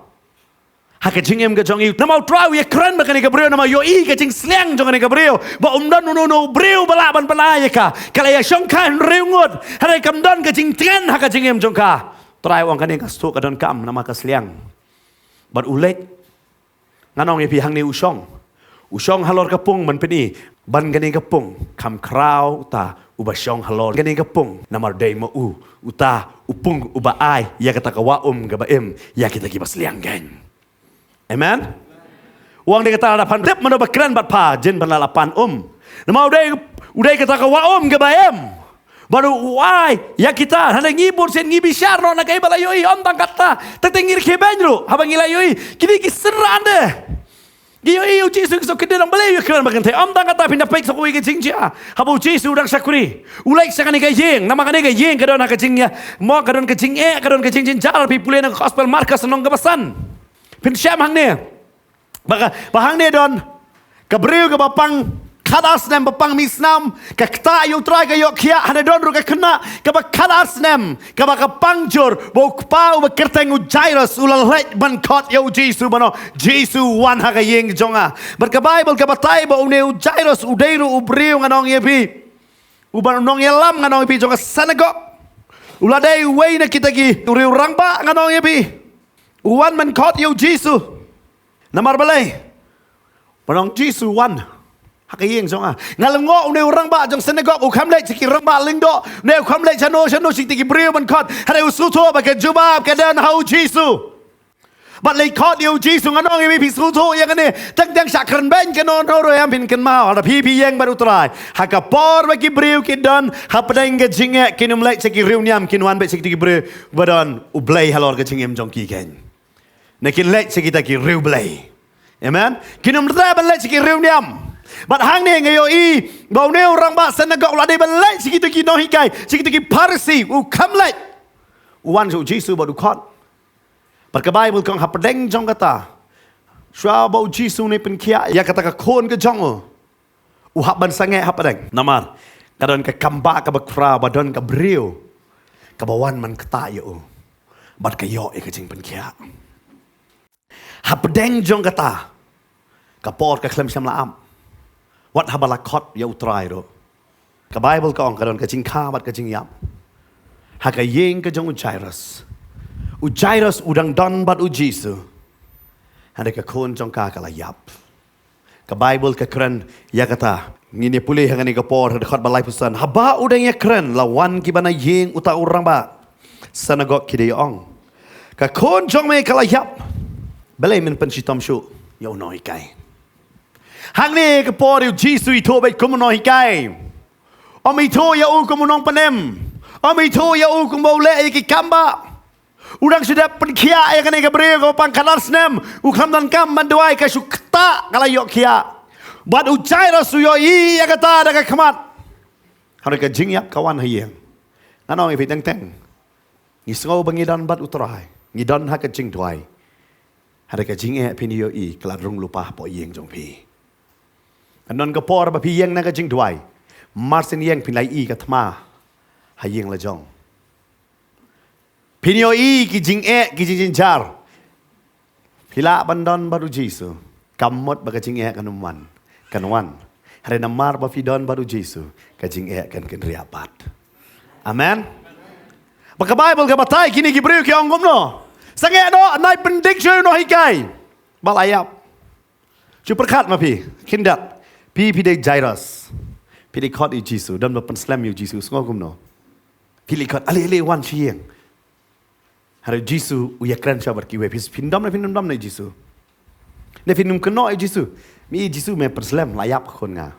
ha ka jingim ka jong ngi. Namar u Trai u ïakren bad kane ka briew, namar u ïohi ka jingsliang jong kane ka briew, ba um don uno uno u briew ba lah ban pynai ïa ka. Ka la ïashongkha hynriew ngut, hynrei kam don ka jingtngen ha ka jingim jong ka. U Trai u ong kane ka sngewthuh ka donkam namar ka sliang. Bad u leit. Ngan ong ïa phi, hangne u shong. U shong halor ka pung ban pyni ban kane ka pung. Kham khraw uta uba shong halor kane ka pung, namar dei ma u uta u pung uba ai ïa kata ka wah um kaba im ïa kita kiba sliang keiñ. Amen. U ong dei kata, lada phan tip mano ba kren bad pha, jin phan la pan um. Namar u dei, u dei kata ka wah um kaba im. Bad u ai ïa kita, hynrei ngi bun sien ngi bishar noh na kaei ba la ïohi, ym tang kata. Tang tang ngi rkhie beiñ ruh haba ngi la ïohi. Kine ki synran de, ngi ïohi ïa u Jisu, ki sngew kyndit, ong balei u ïakren bad kynthei. Ym tang kata, phin da peit sa kawei ka jingjia. Haba u Jisu u dang shakri, u leit sha kane ka ïing, namar kane ka ïing ka don ha ka jingïa, mo, ka don ka jingeh, ka don ka jingjynjar. Phi pule na ka Gospel Markos lynnong kaba san, phin shem hangne. Ba ka, ba hangne don ka briew kaba pang khatar snem, ba pang mih snam, ka ktah ïa u Trai ka ïoh khiah. Hangne don ruh ka khynnah kaba khatar snem, kaba ka pang jur, ba u kpa uba kyrteng u Jairus u la leit ban khot ïa u Jisu, ban ong, Jisu, wan ha ka ïing jong nga. Bad ka Baibl ka batai ba une u Jairus u dei ruh u briew, ngan ong ïa phi, uba nongïalam, ngan ong ïa phi, jong ka synagog. U la dei uwei na kita ki riew rangbah, ngan ong ïa phi. U wan ban khot ïa u Jisu. Namar balei? Ban ong, Jisu, wan Ha ka ïing jong nga. Nga la ong, une u rangbah jong synagog u kham leit sha ki rangbah lyngdoh. Une u kham leit shano shano sha kita ki briew ban khot. Hynrei u sngewthuh ba ka jubab ka don ha u Jisu. Bad leit khot ïa u Jisu. Nga ong ïa phi, phi sngewthuh ïa kane. Teng teng shah kren beiñ kano kano ruh em, phin kynmaw. Lada phi phi ïeng bad u Trai, ha ka por ba ki briew ki don hapdeng ka jingeh, kin ym leit sha ki riewniam, kin wan beit sha kita ki briew ba don U Blei halor ka jingim jong ki keiñ. Ne kin leit sha kita ki riewblei. Amen. Kin ym treh ban leit sha ki riewniam. Bad hangne nga ïohi ba une u rangbah synagog u la dei ban leit sha kita ki nonghikai, sha kita ki Pharisi, u kham leit. U wan sha u Jisu bad u khot. Bad ka Baibl ka ong hapdeng jong kata, shuwa ba u Jisu un pynkhiah ïa kata ka khun ka jong u, u hap ban sangeh hapdeng. Namar ka don ka kambah kaba khraw, ba don ka briew kaba wan ban ktah ïa u. Bad ka ïoh ïa ka jingpynkhiah. Hapdeng jong kata, ka por ka khlem shym la ap. Wat haba la khot ïa u Trai ruh. Ka Baibl ka ong ka don ka jingkha bad ka jingïap ha ka ïing ka jong u Jairus. U Jairus u dang don bad u Jisu. Hynrei ka khun jong ka ka la ïap. Ka Baibl ka kren ïa kata. Ngin ïa pule ha kane ka por, ha dkhot ba laiphew san. Haba u dang ïa kren, la wan kiba na ïing uta u rangbah synagog, ki da ïa ong, ka khun jong me ka la ïap. Balei men pynshitom shuh ïa u nonghikai? Hangne ka por u Jisu u ithuh beit kum u nonghikai. Um ithuh ïa u kum u nongpynim. Um ithuh ïa u kumba u leh ïa ki kambah. U dang shu dep pynkhiah ïa kane ka briew kaba pang khatar snem. U khlem donkam ban duwai, ka shu ktah ka la ïoh khiah. Bad u Jairus u ïohi ïa kata da ka khmat. Hynrei ka jingïap ka wan ha ïing. Nga ong ïa phi teng teng, ngi sngew ba ngi don bad u Trai, ngi don ha ka jingduwai. Hynrei ka jingeh, phin ïohi ka la rung lypa hapoh ïing jong phi. Ka don ka por ba phi ïeng na ka jingduwai, marsien ïeng phin la ïohi ka thma ha ïing la jong. Phin ïohi ki jingeh, ki jingjynjar. Phi lah ban don bad u Jisu, kam mut ba ka jingeh kan ym wan. Kan wan. Hynrei namar ba phi don bad u Jisu, ka jingeh kan kynriah pat. Amen. Ba ka Baibl ka batai kine ki briew ki ong kumno? Sangeh noh, nai pyndeng shuh u nonghikai ba la ïap. Shu pyrkhat ma phi, khyndiat. Phi, phi dei Jairus. Phi dei khot ïa u Jisu, don ba pynslem ïa u Jisu, sngew kumno? Phi leit khot, ale, ale, wan sha ïing. Hynrei u Jisu u ïakren shuwa bad kiwei. Phi, phin dom ne phin ym dom na u Jisu? Ne phin ym kynnoh ïa u Jisu? Me Jisu, me pynslem, la ïap ka khun nga.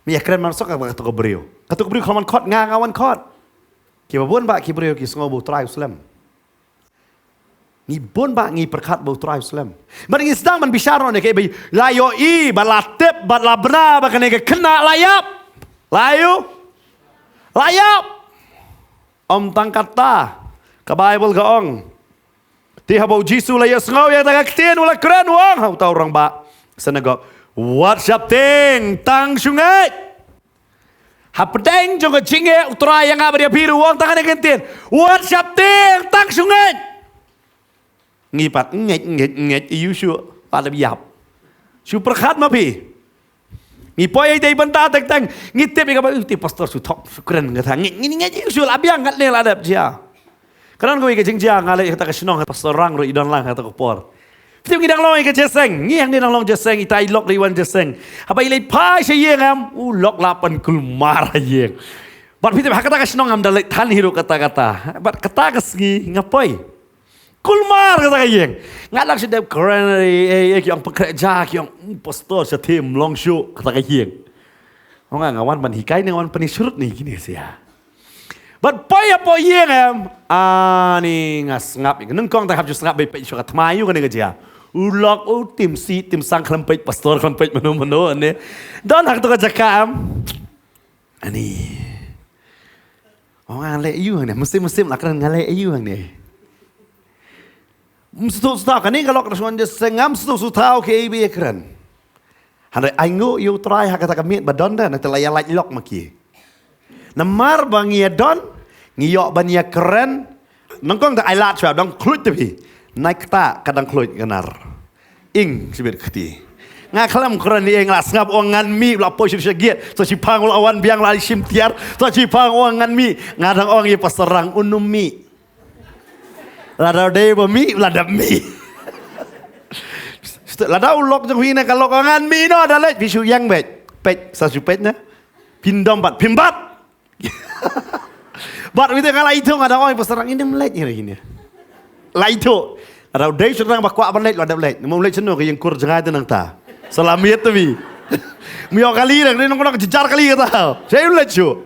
Me ïakren man suk kata ka briew. Kata ka briew khlem wan khot, nga nga wan khot. Kiba bun bah ki briew ki sngew ba u Trai u slem. Ngi bun bah ngi pyrkhat ba u Trai u slem. Bad ngi sdang ban bishar noh ne, kaei ba la ïohi, ba la tip, ba la bna ba kane ka khynnah la ïap. La ïohi? La ïap. Ym tang kata, ka Baibl ka ong, te haba u Jisu u la ïohsngew ïa kata ka ktien, u la kren, u ong ha uta u rangbah synagog, wat sheptieng, tang shu ngeit. Hapdeng jong ka jingeh, u Trai ïa nga bad ïa phi ruh u ong tang kane ka ktien, wat sheptieng, tang shu ngeit. Ngi pat ngeit ngeit ngeit ïa u shuh, pat la ïap. Shu pyrkhat ma phi. Ngi poi ïa ita i bynta teng teng, ngi tip ïa kaba, u, te pastor shu thok, shu kren kata, ngeit ngeit ngeit ïa u shuh, la biang katne la dep jia. Ka don kawei ka jingjia, nga leit ha kata ka shnong ha Pastor Rang ruh i don lang ha kata ka por. Phi tip ngi dang long ïa ka jeseng, ngi hangne dang long jeseng, ita i lok ruh i wan jeseng. Haba i leit phai sha ïing em, u lok la pynkulmar ha ïing. Bad phi tip ha kata ka shnong em da leit than hi ruh katta katta. Bad kata ka sngi nga poi. Kulmar kata ka ïing. Nga lah shu dep kren, eh, eh, eh, ki ong pynkhreh ja, ki ong, "Mm, pastor, sha them long shuh," kata ka ïing. Ong nga, nga wan ban hikai ne nga wan pyni shrut ne kine sia. Bad poi hapoh ïing em, ani nga sngap, nyngkong te hap ju sngap beit, peit shuh ka thma ïa u kane ka jia. U lok, u tim si, tim sang khlem peit, pastor khlem peit, mano mano ne. Don ha kato ka jaka em. Ani. Ong nga leh ïa u hangne, mynsiem mynsiem la kren nga leh ïa u hangne. Ym sngewthuh sngewthuh kane ka lok da shong jeseng, ym sngewthuh sngewthuh kaei ba ïa kren. Hynrei ainguh ïa u Trai ha kata ka miet ba don da, nangta la ïa lait lok ma ki. Namar ba ngi ïa don, ngi ïoh ban ïa kren. Nyngkong te ai lad shuwa, dang khluit te phi. Nai kata ka dang khluit ka nar. Ing shibit kti. Nga khlem kren ïa nga la sngap ong ngan mih, la poi sha sha gate. Sa shiphang la wan biang la shim tiar. Sa shiphang ong ngan mih. Nga dang ong ïa Pastor Rang un ym mih. Lada dei ba mih, lada mih. Lada u lok jong phi ne ka lok ngan mi no da leit phi shu ïeng beit. Peit sa shu peit ne. Phin dom bad phim bat. Bad wi te nga la ithuh nga da oi pasarang inem leit ïa ri ne. La ithuh. Nga da u dei shu rang ba kwah ban leit la da leit. Mo leit shu no ka ïeng kur jngai te nang ta. Salamit te wi. Mi ïoh kali nang ri nong nong jejar kali kata. Sai u leit shu.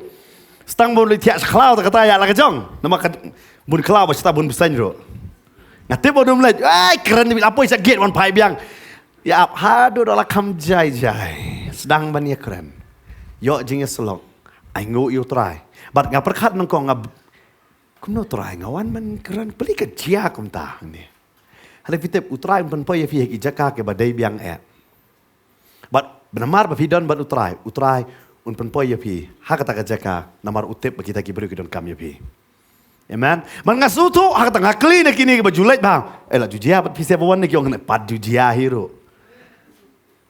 Stang bun leit thiah sha khlaw ta kata ïa la ka jong. Namar ka bun khlaw ba sha ta bun bseiñ ruh. Nga tip ba dum leit. Ai kren ni apoi sa gate wan phai biang. Ïa ap haduh da la kham jai jai. Sdang ban ïa kren. Ïoh jingïasyllok. Ai nguh ïa u Trai. Bad nga pyrkhat nangkong nga kumno Trai nga wan ban kren peli ka jia kumta hangne. Hynrei phi tip u Trai un pynpoi ïa phi ha ki jaka kiba dei biang eh. Bad namar ba phi don bad u Trai, u Trai un pynpoi ïa phi ha kata ka jaka namar u tip ba kita ki briew ki donkam ïa phi. Amen. Man nga sngewthuh ha kata nga kylli na kine kiba ju leit bha. Eh la ju jia bad phi se ba wan ne ki ong ne pat ju jia hi ruh.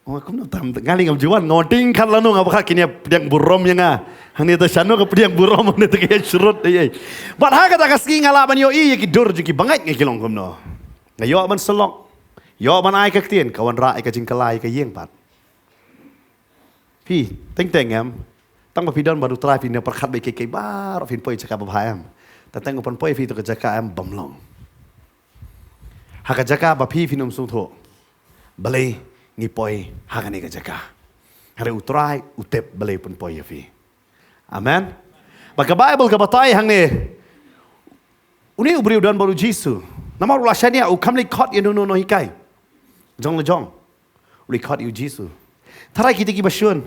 Oh, kumno tam nga li ngam ju wan nga wan ting khat lano nga ba khat kine pdiang burom ïa nga. Hangne ta shano ka pdiang burom hangne ta ka ïa shrut ei ei. Bad ha kata ka sngi nga lah ban ïohi ïa ki dur jong ki bangeit nga ki long kumno. Nga ïoh ban syllok. Ïoh ban ai ka ktien ka wanrah ïa ka jingkylla ïa ka ïing pat. Phi teng teng em. Tang ba phi don bad u Trai phi ne pyrkhat ba ïa kiei kiei baroh phin poi jaka ba bha em. Teng teng u pynpoi phi to ka jaka em bym long. Ha ka jaka ba phi phin ym sngewthuh. Balei ngi poi ha kane ka jaka. Hynrei u Trai u tip balei u pynpoi ïa phi. Amen. Ba ka Baibl ka batai hangne. Une u briew u don bad u Jisu. Namar u la shaniah u kham leit khot ïa uno uno uno hikai. Jong la jong. U leit khot ïa u Jisu. Tharai kita kiba shun.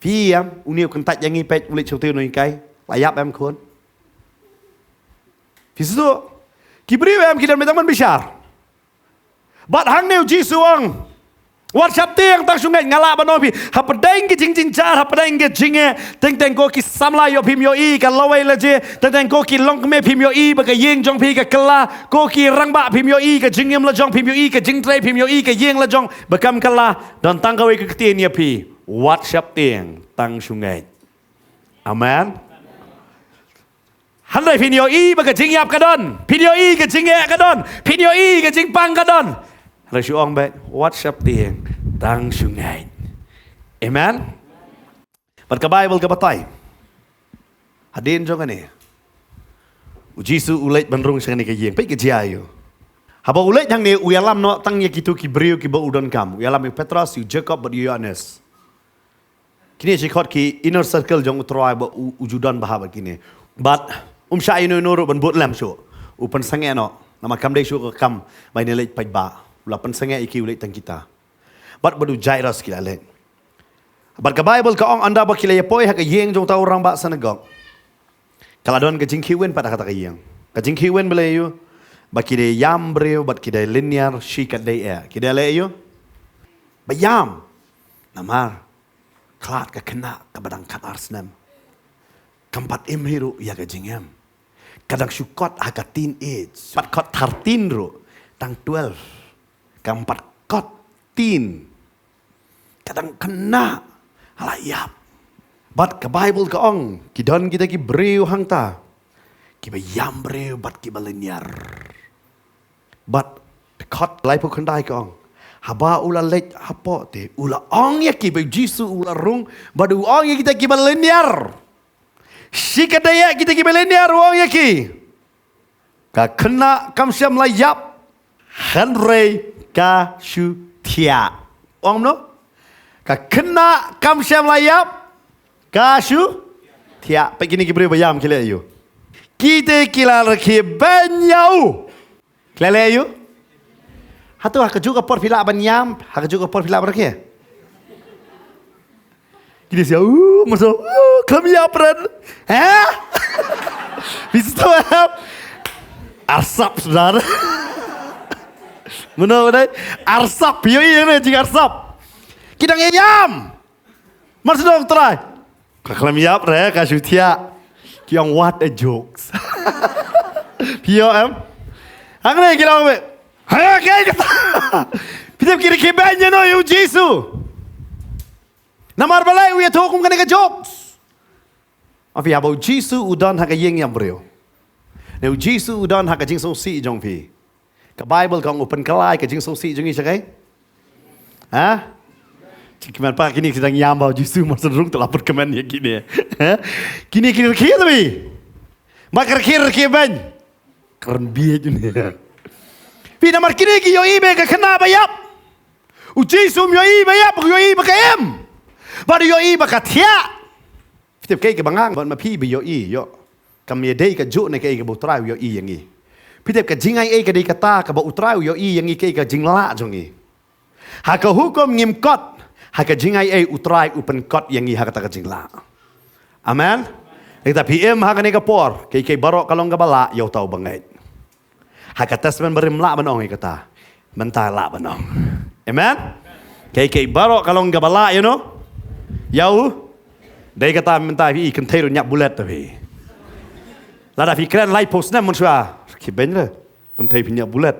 Phi em une u kyntait ïa ngi peit u leit sha uto uno hikai. La ïap em khun. Phi sngewthuh. Ki briew em ki don beit tang ban bishar. Bad hangne u Jisu u ong. Wat sheptieng tang shu ngeit nga lah ban ong ïa phi. Hapdeng ki jingjynjar, hapdeng ki jingeh, teng teng ko ki samla ïoh phim ïohi ka lawei la jia, teng teng ko ki longkmie phim ïohi ba ka ïing jong phi ka kylla, ko ki rangbah phim ïohi ka jingim la jong, phim ïohi ka jingtrei, phim ïohi ka ïing la jong ba kam kylla, don tang kawei ka ktien ïa phi. Wat sheptieng tang shu ngeit. Amen. Hynrei phin ïohi ba ka jingïap ka don. Phin ïohi ka jingeh ka don. Phin ïohi ka jingpang ka don. Hynrei shu ong beit wat sheptieng tang shu ngeit. Amen. Bad ka Baibl ka batai. Hadien jong kane. U Jisu u leit ban rung sha kane ka ïing. Peit ka jia ïa u. Haba u leit hangne u ïalam noh tang ïa kito ki briew kiba u donkam. U ïalam ïa u Petros, ïa u Jakob bad ïa u Ïohannes. Kine shi khot ki inner circle jong u Trai ba u, u ju don bha bad kine. Bad um shah ïano ïano ruh ban bud lem shuh. U pynsangeh noh. Namar kam dei shuh ka kam ba ine leit paidbah. U la pynsangeh ïa ki u leit tang kita. Bad bad u Jairus ki la leit. Bad ka Baibl ka ong ynda ba ki la ïa poi ha ka ïing jong uta u rangbah synagog. Ka la don ka jingkhih win pat ha kata ka ïing. Ka jingkhih win balei ïa u. Ba ki dei ïam briew bad ki dei lynñiar shi katdei eh. Ki dei lei ïa u. Ba ïam. Namar. Khlad ka khynnah kaba dang khatar snem. Kam pat im hi ruh ïa ka jingim. Ka dang shu kot ha ka teen age. Pat kot thirteen ruh. Tang twelve. Kam pat kot teen. Ka dang khynnah. La ïap. Bad ka Baibl ka ong. Ki don kita ki briew hangta. Kiba ïam briew bad kiba lynñiar. Bad dkhot laiphew khyndai ka ong. Haba u la leit hapoh te u la ong ïa ki ba u Jisu u la rung bad u ong ïa kita kiba lynñiar. Shi katdei ïa kita kiba lynñiar u ong ïa ki. Ka khynnah kam shym la ïap hynrei ka shu thiah. Ong no? Ka khynnah kam shym la ïap ka shu thiah. Peit kine ki briew ba ïam ki leh ïa u. Kita ki la rakhe beiñ ïa u. Khlem leh ïa u. Hato ha kajuh ka por phi lah ban ïam, ha kajuh ka por phi lah ban rakhe. Kine sia u maso u khlem ïap ren. He? Phi sngewthuh em? Arsap sdar. Mano dei? Arsap ïa u ïa ne jing arsap. Ki dang ïam. Mar sdang Trai. Ka khlem ïap re ka shu thiah. Ki ong what a jokes. Phi ïoh em? Hangne ki ong me. Ha ke ka. Phi tip ki rakhe beiñ ïa no ïa u Jisu. Namar balei u ïathuh kum kane ka jokes. Phi haba u Jisu u don ha ka ïing ïam briew. Ne u Jisu u don ha ka jingsngewsih jong phi. Ka Baibl ka ong u pynkylla ïa ka jingsngewsih jong ngi shakai. Ha? Ki kmen pa kine ki dang ïam ba u Jisu mar syn rung te la put kmen ïa kine. Ha? Kine ki rkhie te bi. Ba ka rkhie rkhie ban. Kren bia kine. Phi namar kine ki ïohi ba ka khynnah ba ïap. U Jisu um ïohi ba ïap, u ïohi ba ka im. Ba u ïohi ba ka thiah. Phi tip kaei kaba nga ong, bad ma phi ba ïohi, ïoh. Kam ïadei ka juk ne kaei kaba U Trai u ïohi ïa ngi. Phi tip ka jingai ei ka dei kata kaba U Trai u ïohi ïa ngi kaei ka jinglah jong ngi. Ha ka hukum ngim kot, ha ka jingai ei U Trai u pynkot ïa ngi ha kata ka jinglah. Amen. Ita phi im ha kane ka por, kaei kaei baroh ka long kaba lah ïa uta uba ngeit. Ha ka Testament barim lah ban ong ïa kata. Mynta lah ban ong. Amen. Kaei kaei baroh ka long kaba lah ïa u. Ïa u. Dei kata mynta phi kynthei ruh ñiah bullet te phi. Lada phi kren lai phew snem mynshuwa. Ki beiñ re. Kynthei phi ñiah bullet.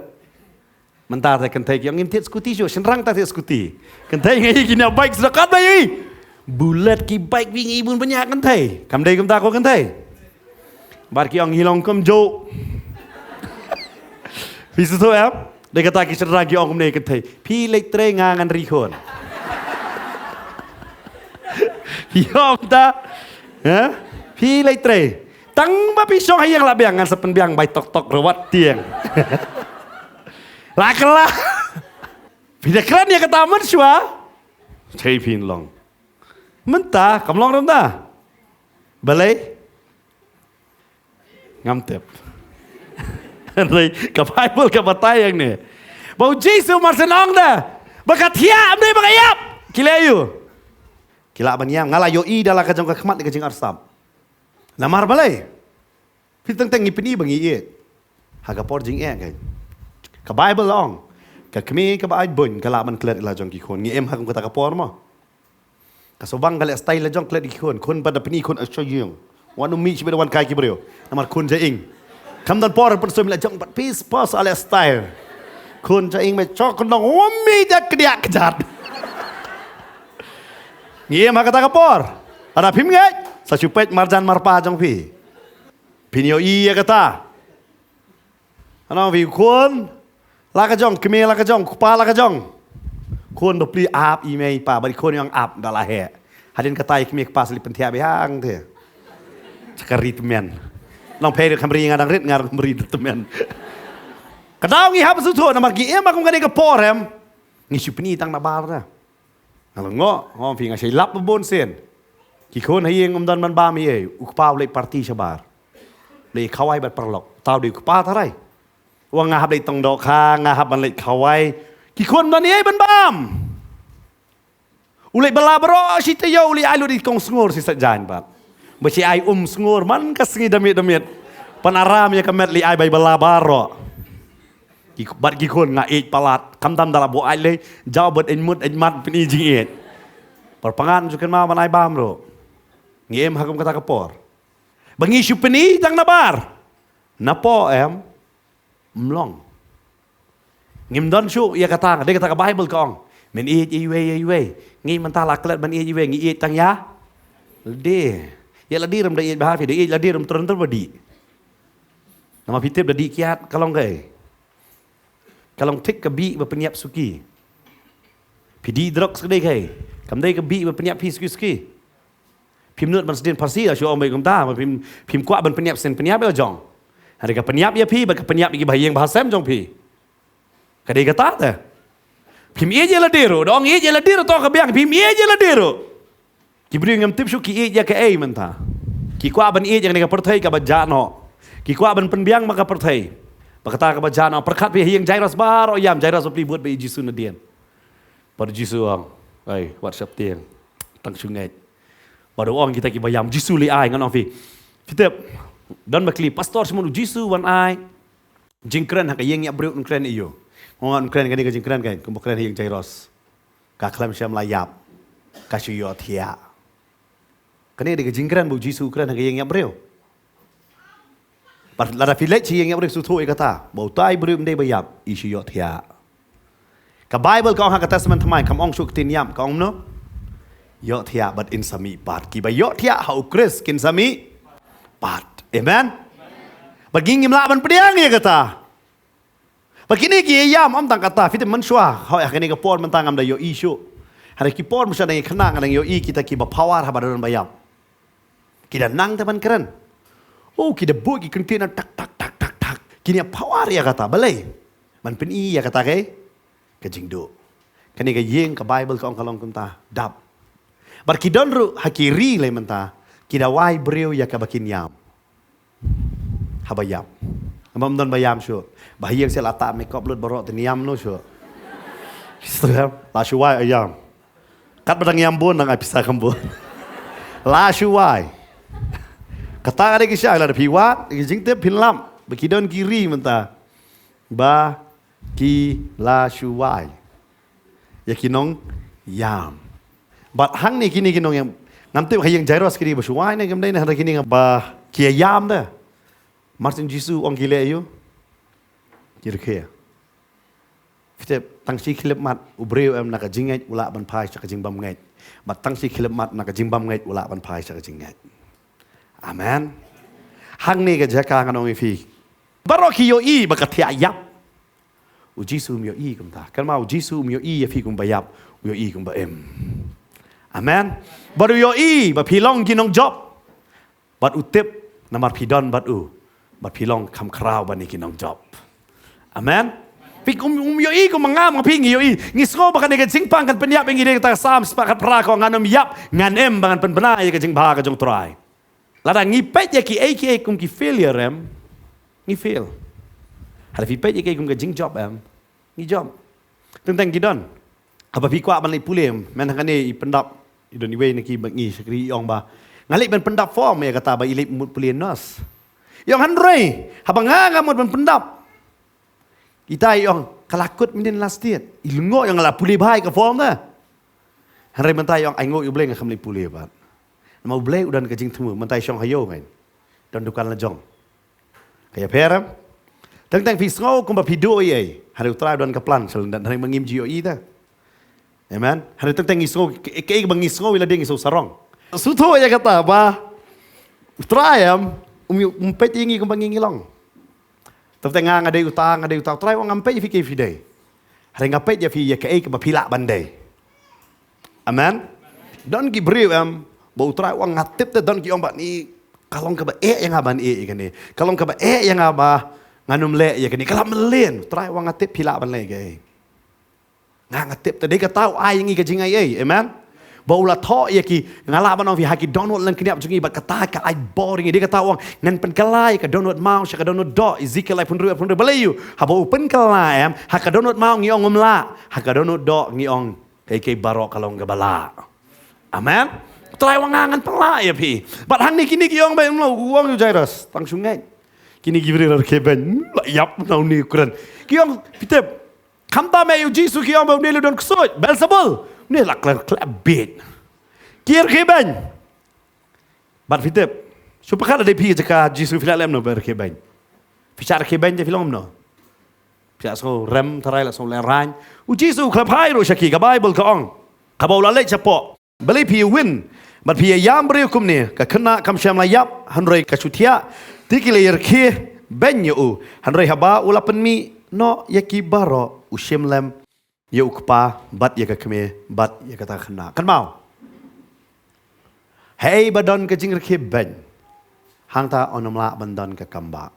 Mynta te kynthei ki ong ngim thied skuti shuh, shynrang te thied skuti. Kynthei ngi ki ñiah bike sdang kat ba ïohi. Bullet ki bike phi ngi bun bniah kynthei. Kam dei kumta ko kynthei. Bad ki ong hi long kumjuh. Phi sngewthuh em? Dei kata ki shynrang ki ong kumne kynthei. Phi leit trei nga ngan ri khun. Phi ong ta. Ha? Phi leit trei. Tang ba phi shong ha ïing la biang ngan sa pynbiang bai tok tok rawat tieng. La kylla. Phi da kren ïa kata mynshuwa. Thei phin long. Mynta kam long rum da. Balei? Ngam tip. Hynrei ka Bible ka batai ïa ngi. Ba u Jisu mar syn ong da. Ba ka thiah ym dei ba ka ïap. Ki leh aïu? Ki lah ban ïam, nga la ïohi da la ka jong ka khmat ka jingarsap. Namar balei? Phi teng teng ngi pyni ba ngi ïeit. Ha ka por jingeh ka. Ka Bible la ong. Ka kmie kaba ait bun ka lah ban klet ïa la jong ki khun. Ngi im ha kum kata ka por mo. Ka sngewbang ka leh style la jong klet ïa ki khun. Khun pat da pyni khun a sha ïing. Wan u mih shibit wan kai ki briew. Namar khun ja ing. Kam don por pynsum la jong pat pis pas a leh style. Khun ja ing me chok nong u mih da kdiak kjat. Ngi im ha kata ka por. Ada phim ngeit. Sa shu peit marjan marpa jong phi. Phin ïohi ïa kata. Ano phi khun. La ka jong, kmie la ka jong, kpa la ka jong. Khun bapli ap i mei pa, bad khun ïong ap da la heh. Hadien kata i kmie kpa sa leit pynthiah biang te. Chakri tymmen. Long phi rit kham ri nga dang rit nga kham ri tymmen. Ka daw ngi hap sngewthuh namar ngi im ha kum kane ka por em. Ngi shu pyni tang na bar da. Nga la ngoh, ngoh phi nga shai lap ba bun sien. Ki khun ha ïing um don ban bam ei, u kpa u leit party shabar. Leit khawai bad paralok. Taw dei u kpa tharai. Wa nga hap leit tong doh kha, nga hap ban leit khawai. Ki khun don ei ban bam. U leit bala baroh shi taïew u leit ai lut i kong sngur shi sa jain bad. Ba shi ai um sngur man ka sngi damit damit. Pan aram ïa ka met leit ai bai bala baroh. Ki bad ki khun nga ïeit palat. Kam tam da la buh ai lei. Jaw bad ïeit mut ïeit mat pyni jingïeit. Par pangan ju kynmaw ban ai bam ruh. Ngi im ha kum kata ka por. Ba ngi shu pyni tang na bar. Na po em. Mlong. Ngim don shuh ïa kata, dei kata ka Bible ka ong. Men ïeit iwei ïa iwei. Ngi mynta la klet ban ïeit iwei, ngi ïeit tang ïa lade. Ïa lade rum da ïeit bha phi, da ïeit lade rum trun trun ba dih. Namar phi tip da dih kiad ka long kaei. Ka long thik ka bih ba pynïap suki. Phi dih drugs ka dei kaei. Kam dei ka bih ba pynïap phi suki suki. Phim nud ban sdien Pharsi la shu ong beit kumta, phim, phim kwah ban pynïap sdien pynïap ïa la jong. Hynrei ka pynïap ïa phi bad ka pynïap ïa ki bahaïing bahasem jong phi. Ka dei kata te. Phim ïeit ïa lade ruh, da ong ïeit ïa lade ruh to ka biang, phim ïeit ïa lade ruh. Ki briew ngam tip shuh ki ïeit ïa kaei mynta. Ki kwah ban ïeit ïa kane ka pyrthei kaba jah noh. Ki kwah ban pynbiang ma ka pyrthei. Ba kata kaba jah noh, pyrkhat phi ha ïing Jairus baroh ïam, Jairus bapli bud ba ïeit Jisu nadien. Bad Jisu ong, ai, wat sheptieng. Tang shu ngeit. Bad u ong kita kiba ïam Jisu leit ai ngan ong phi. Phi tip. Don ba kylli pastor shu mon u Jisu wan ai. Jingkren ha ka ïing ïa briew un kren ïa u. Nga ong un kren kane ka jingkren kan kumba kren ha ïing Jairus. Ka khlem shem la ïap. Ka shu ïohthiah. Kane dei ka jingkren ba u Jisu u kren ha ka ïing ïa briew. Bad lada phi leit sha ïing ïa briew sngewthuh ïa kata. Ba utai briew ym dei ba ïap, i shu ïohthiah. Ka Bible ka ong ha ka Testament Thymmai, kam ong shuh ka ktien ïap, ka ong mano? Ïohthiah bad in sa mih pat. Kiba ïohthiah ha u Khrist kin sa mih pat. Amen. Bad ngi ngim lah ban pdiang ïa kata. Ba kine ki ïam ym tang kata, phi tip mynshuwa, hooid ha kane ka por mynta ngam da ïohi shuh. Hynrei ki por mynshuwa ngi khynnah ngi dang ïohi kita kiba power haba don ba ïap. Ki da nang te ban kren. Oh, ki da buh ki kyntien na tak tak tak tak tak. Kine power ïa kata, balei? Ban pyni ïa kata ka, ka jingduh. Kane ka ïing ka Bible ka ong ka long kumta, dap. Bad ki don ruh ha ki ri lei mynta, ki da wai briew ïa kaba kin ïam. Haba ïap. Haba ym don ba ïam shuh. Ba ha ïing seh la tah makeup lut baroh te ym ïam noh shuh. La shu wai ïam. Katba dang ïam bun dang ai pisa kham bun. La shu wai. Kata ka dei ki sha, lada phi wad ki jingtip phin lap. Ba ki don ki ri mynta ba ki la shu wai ïa ki nongïam. Bad hangne kine ki nongïam, ngam tip ha ïing Jairus ki dei ba shu wai ne kim dei ne, hynrei kine ba ki ïam de. Mar shen Jisu ong ki leh aïu? Ki rkhie. Phi tip, tang shi khyllipmat u briew em na ka jingngeit u lah ban phai sha ka jingbymngeit. Bad tang shi khyllipmat na ka jingbymngeit u lah ban phai sha ka jingngeit. Amen. Hangne ka jaka ngan ong ïa phi, baroh ki ïohi ba ka thiah ïap. U Jisu um ïohi kumta. Kynmaw, u Jisu um ïohi ïa phi kumba ïap, u ïohi kumba im. Amen. Bad u ïohi ba phi long ki nongjop. Bad u tip namar phi don bad u, bad phi long kham khraw ban ïa ki nongjop. Amen. Phi um, um ïohi kumba ngam, nga phi ngi ïohi. Ngi sngew ba kane ka jingpang kan pynïap ïa ngi, dei kata ka Salm spah khatphra ka ong, ngan ym ïap, ngan im ba ngan pynbna ïa ka jingbha ka jong u Trai. Lada ngi peit ïa kiei kiei kum ki failure em, ngi fail. Hynrei phi peit ïa kiei kum ka jingjop em, ngi jop. Teng teng ki don. Haba phi kwah ban leit pule, men hangne i pyndap, i don iwei na kiba ngi shakri i ong ba, nga leit ban pyndap form ïa kata ba i leit mut pule nurse. I ong hynrei haba nga, nga mut ban pyndap, ita i ong ka la kut mynhynnin last date. I lyngngoh, i ong nga la pule bha ïa ka form de. Hynrei mynta i ong ainguh ïa U Blei nga kham leit pule pat. Namar U Blei u don ka jingthmu, mynta i shong ha ïew ngin. Don dukan la jong. Ka ïapher em? Teng teng phi sngew kumba phi duh ei ei. Hynrei U Trai u don ka plan sha lyndet, hynrei ma ngim ju ïohi te. Amen. Hynrei teng teng ngi sngew, kaei ba ngi sngew ïa lade ngi sngew sarong. Sngewthuh ïa kata ba U Trai em, um, um peit ïa ngi kumba ngi, ngi long. Teng teng nga, nga dei uta, nga dei uta, U Trai u ong ngam peit ïa phi kaei phi dei. Hynrei nga peit ïa phi ïa kaei kaba phi lah ban dei. Amen. Don ki briew em ba U Trai u ong, nga tip te don ki ong ba ni ka long kaba eh ïa nga ban eh ïa kane. Ka long kaba eh ïa nga ba ngan ym leh ïa kane. Ka la mlien, U Trai u ong nga tip phi lah ban leh ïa kaei. Nga, nga tip te, dei kata u ai ïa ngi ka jingai ei. Amen. Ba u la thoh ïa ki, nga lah ban ong phi, ha ki dohnud lyngkniap jong ngi, bad kata ka ai bor ïa ngi. Dei kata u ong ngan pynkylla ïa ka dohnud maw sha ka dohnud doh, Ezekiel laiphew hynriew, laiphew hynriew. Balei ïoh? Haba u pynkylla em, ha ka dohnud maw ngi ong ym lah, ha ka dohnud doh ngi ong kaei kaei baroh ka long kaba lah. Amen. U Trai u ong nga ngan pynlah ïa phi. Bad hangne kine ki ong ba em lo, u ong ïa u Jairus, tang shu ngeit. Kine ki briew rkhie beiñ, la ïap na une u kren. Ki ong, phi tip, khamtam eh ïa u Jisu ki ong ba une u don ksuid, Beelzebul. Une la khlem khlem bit. Ki rkhie beiñ. Bad phi tip, shu pyrkhat lada dei phi jaka Jisu phi lah leh kumno ba rkhie beiñ. Phi shah rkhie beiñ te phi long kumno? Phi lah sngew rem tharai, lah sngew lehraiñ. U Jisu u khlem phai ruh sha ki, ka Baibl ka ong, haba u la leit shapoh. Balei phi ïawin bad phi ïa ïam briew kumne? Ka khynnah kam shym la ïap, hynrei ka shu thiah. Te ki la ïa rkhie beiñ ïa u. Hynrei haba u la pynmih noh ïa ki baroh, u shim lem ïa u kpa bad ïa ka kmie bad ïa kata ka khynnah. Kynmaw, haei ba don ka jingrkhie beiñ, hangta un ym lah ban don ka kambah.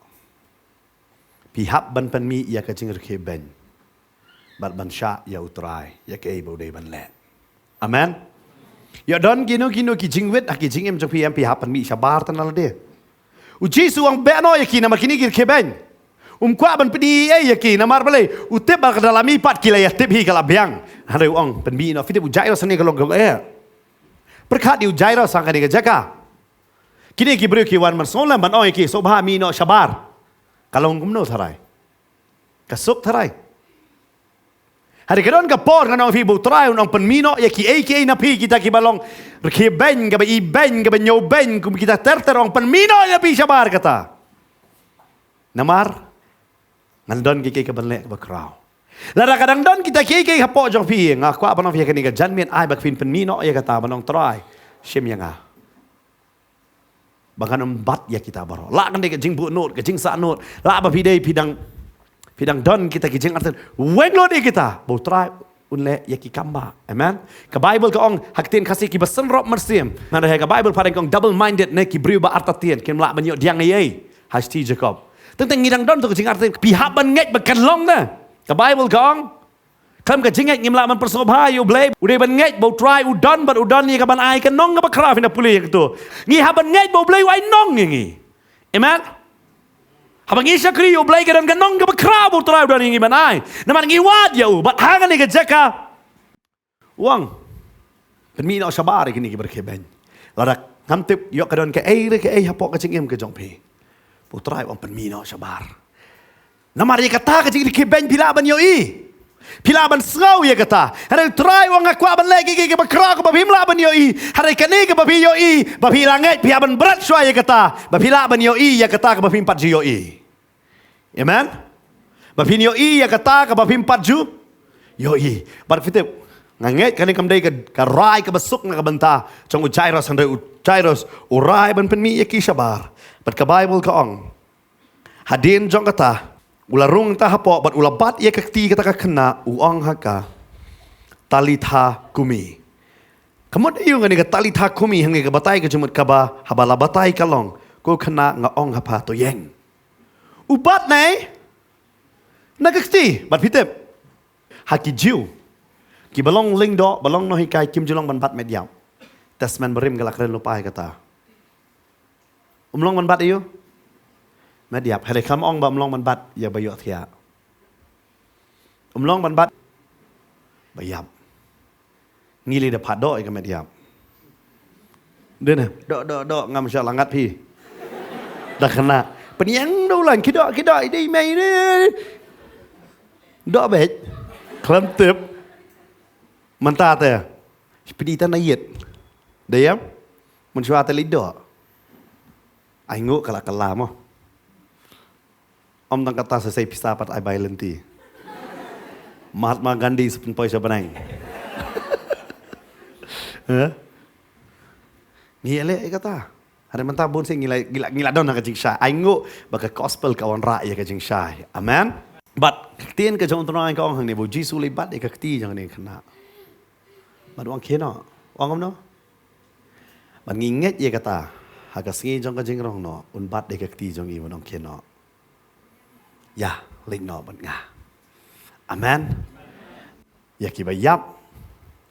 Phi hap ban pynmih ïa ka jingrkhie beiñ bad ban shah ïa U Trai ïa kaei ba u dei ban leh. Amen. Ïoh don kino kino ki jingwit ha ki jingim jong phi em, phi hap pynmih shabar tang na lade. U Jisu u ong beh noh ïa ki namar kine ki rkhie beiñ. Um kwah ban pyni ei ei ïa ki namar balei? U tip ba lada la mih pat ki la ïa tip hi ka la biang. Hynrei u ong pynmih noh. Phi tip u Jairus ne ka long ka eh. Pyrkhat ïa u Jairus ha kane ka jaka. Kine ki briew ki wan ban sngewlem ban ong ïa ki, sngewbha mih noh shabar. Ka long kumno tharai? Ka suk tharai? Hynrei ka don ka por ngan ong ïa phi ba U Trai un ong pynmih noh ïa kiei kiei na phi, kita kiba long rkhie beiñ, kaba i beiñ, kaba ñiew beiñ, kum kita ter ter, ong pynmih noh ïa phi shabar kata. Namar ngan don kiei kiei kaban leh kaba khraw. Lada ka dang don kita kiei kiei hapoh jong phi, nga kwah ban ong ïa phi ha kane ka janmiet, ai ba phin pynmih noh ïa kata, ban ong Trai, shim ïa nga. Ba ngan ym bat ïa kita baroh. Lah kan dei ka jingbuh nud, ka jingsah nud. Lah ba phi dei phi dang Phi dang don kita ki jingartatien, weng lut ïa kita, ba U Trai un leh ïa ki kam ba. Amen. Ka Bible ka ong ha ka ktien Khasi, kiba synrop mynsiem. Nangta ha ka Bible pat ka ong double minded, ne ki briew ba artatien, kim lah ban ïoh pdiang ei ei. Ha shithi Jakob. Teng teng ngi dang don tu ka jingartatien, phi hap ban ngeit ba kan long ne. Ka Bible ka ong, khlem ka jingngeit ngim lah ban pynsngewbha ïa U Blei. U dei ban ngeit ba U Trai u don, bad u don ïa ka ban ai ka nong kaba khraw. Phin da pule ïa kata. Ngi hap ban ngeit ba U Blei u ai nong ïa ngi. Amen. Haba ngi shakri ïa U Blei, ka don ka nong kaba khraw ba U Trai u don ïa ngi ban ai. Namar ngi wad ïa u, bad ha kane ka jaka u ong, pynmih noh shabar ïa kine kiba rkhie beiñ. Lada ngam tip ïoh ka don kaei re kaei hapoh ka jingim ka jong phi, ba U Trai u ong pynmih noh shabar. Namar ïa kata ka jingrkhie beiñ phi lah ban ïohi. Phi lah ban sngew ïa kata. Hynrei U Trai u ong nga kwah ban leh kiei kiei kiba khraw kaba phim lah ban ïohi. Hynrei kane kaba phi ïohi, ba phi la ngeit, phi hap ban bret shuwa ïa kata, ba phi lah ban ïohi ïa kata kaba phim pat ju ïohi. Amen. Ba phin ïohi ïa kata kaba phim pat ju ïohi. Bad phi tip, nga ngeit kane kam dei ka, ka rai kaba suk na ka bynta jong u Jairus, hynrei u Jairus u rai ban pynmih ïa ki shabar. Bad ka Bible ka ong, hadien jong kata, u la rung ta hapoh, bad u la bat ïa ka kti kata ka khynnah, u ong ha ka, Talitha kumi. Ka mut aïu kane ka Talitha kumi, hangne ka batai ka jingmut kaba, haba la batai ka long, ko khynnah, nga ong ha pha, to ïeng. U bat ne na ka kti, bad phi tip, ha ki Jiw, kiba long lyngdoh, ba long nonghikai, kim ju long ban bat met ïap. Testament Barim ka la kren lypa ïa kata. Um long ban bat aïu? Met ïap. Hynrei khlem ong ba um long ban bat ïa ba ïohthiah. Um long ban bat ba ïap. Ngi lei da phah doh ïa ka met ïap. Dei ne, doh, doh, doh, ngam shah la ngat phi. Da khynnah. Pynïeng da u lain, ki doh, ki doh, i dei mei, i dei. Doh beit. Khlem tip. Mynta te. Pynïeng ta na ïit. Dei ïa. Mynshuwa te leit doh. Ai nguh ka la kylla mo. Ym tang kata, sa sei pisa pat ai bai lynti. Mahatma Gandhi sa pynpoi sha bneng. Eh? Ngi ïaleh ïa kata. Hynrei mynta bun sien ngi la, ngi la, ngi la don ha ka jingshai. Ai nguh ba ka gospel ka wanrah ïa ka jingshai. Amen. Bad ka ktien ka jong U Trai ka ong hangne ba U Jisu u leit bat ïa ka kti jong kane ka khynnah. Bad u ong khie noh. U ong kumno? Bad ngi ngeit ïa kata, ha ka sngi jong ka jingrong noh, un bat ïa ka kti jong i, un ong khie noh. Ïa, leit noh bad nga. Amen. Ïa kiba ïap,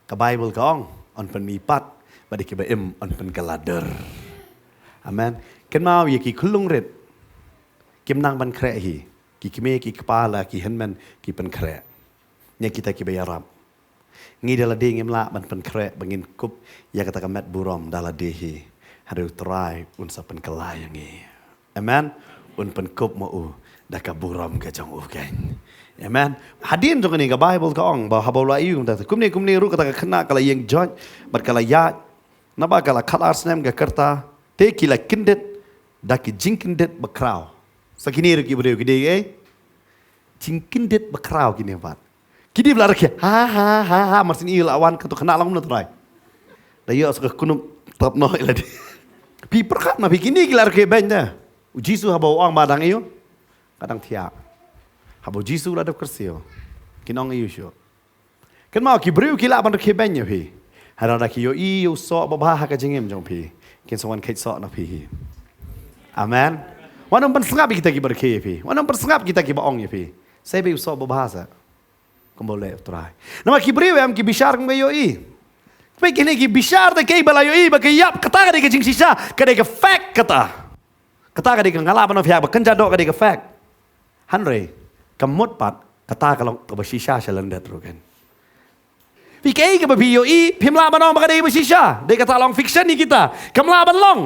ka Bible ka ong, yn pynmih pat, bad ïa kiba im, yn pynkylla dur. Amen. Kynmaw ïa ki khyllung rit, kim nang ban khreh hi, ki kmie, ki kpa la, ki hynmen, ki pynkhreh. Ïa kita kiba ïarap. Ngi da lade ngim lah ban pynkhreh ba ngin kup ïa kata ka met burom da lade hi. Hynrei U Trai un sa pynkylla ïa ngi. Amen. Un pynkup ma u da ka burom ka jong u keiñ. Amen. Hadien jong kane ka Bible ka ong ba haba u la ïohi kumta, kumne kumne ruh kata ka khynnah ka la ïeng joit bad ka la ïaid. Naba ka la khatar snem ka rta, te ki la kyndit da ki jingkyndit bakhraw. Sa kine ruh ki briew ki dei ei? Jingkyndit bakhraw kine pat. Ki dei ba la rkhie, ha ha ha ha, mar sien i la wan, kato khynnah long kumno Trai? Da ïoh sa ka knup tap noh ïa lade. Phi pyrkhat ma phi, kine ki la rkhie beiñ da. U Jisu haba u ong ba dang ïoh, ka dang thiah. Haba U Jisu la dep kyrsiew, kin ong ïoh shuh. Kynmaw ki briew ki lah ban rkhie beiñ ïa phi. Hynrei lada ki ïohi ïa u soh babha ha ka jingim jong phi, kin sa wan kheit soh na phi hi. Amen. Wat nym pynsngap ïa kita kiba rkhie ïa phi. Wat nym pynsngap kita kiba ong ïa phi. Sa beit u soh babha sa. Kumba u leh U Trai. Namar ki briew em ki bishar kum ka ïohi. Peit kine ki bishar te, kaei ba la ïohi ba ka ïap, kata ka dei ka jingshisha, ka dei ka fact kata. Kata ka dei ka, nga lah ban ong ïa phi ba kynja doh ka dei ka fact. Hynrei ka mut pat kata ka long kaba shisha sha lyndet ruh keiñ. Phi, kaei kaba phi ïohi phim lah ban ong ba ka dei kaba shisha. Dei kata long fiction ïa kita. Kam lah ban long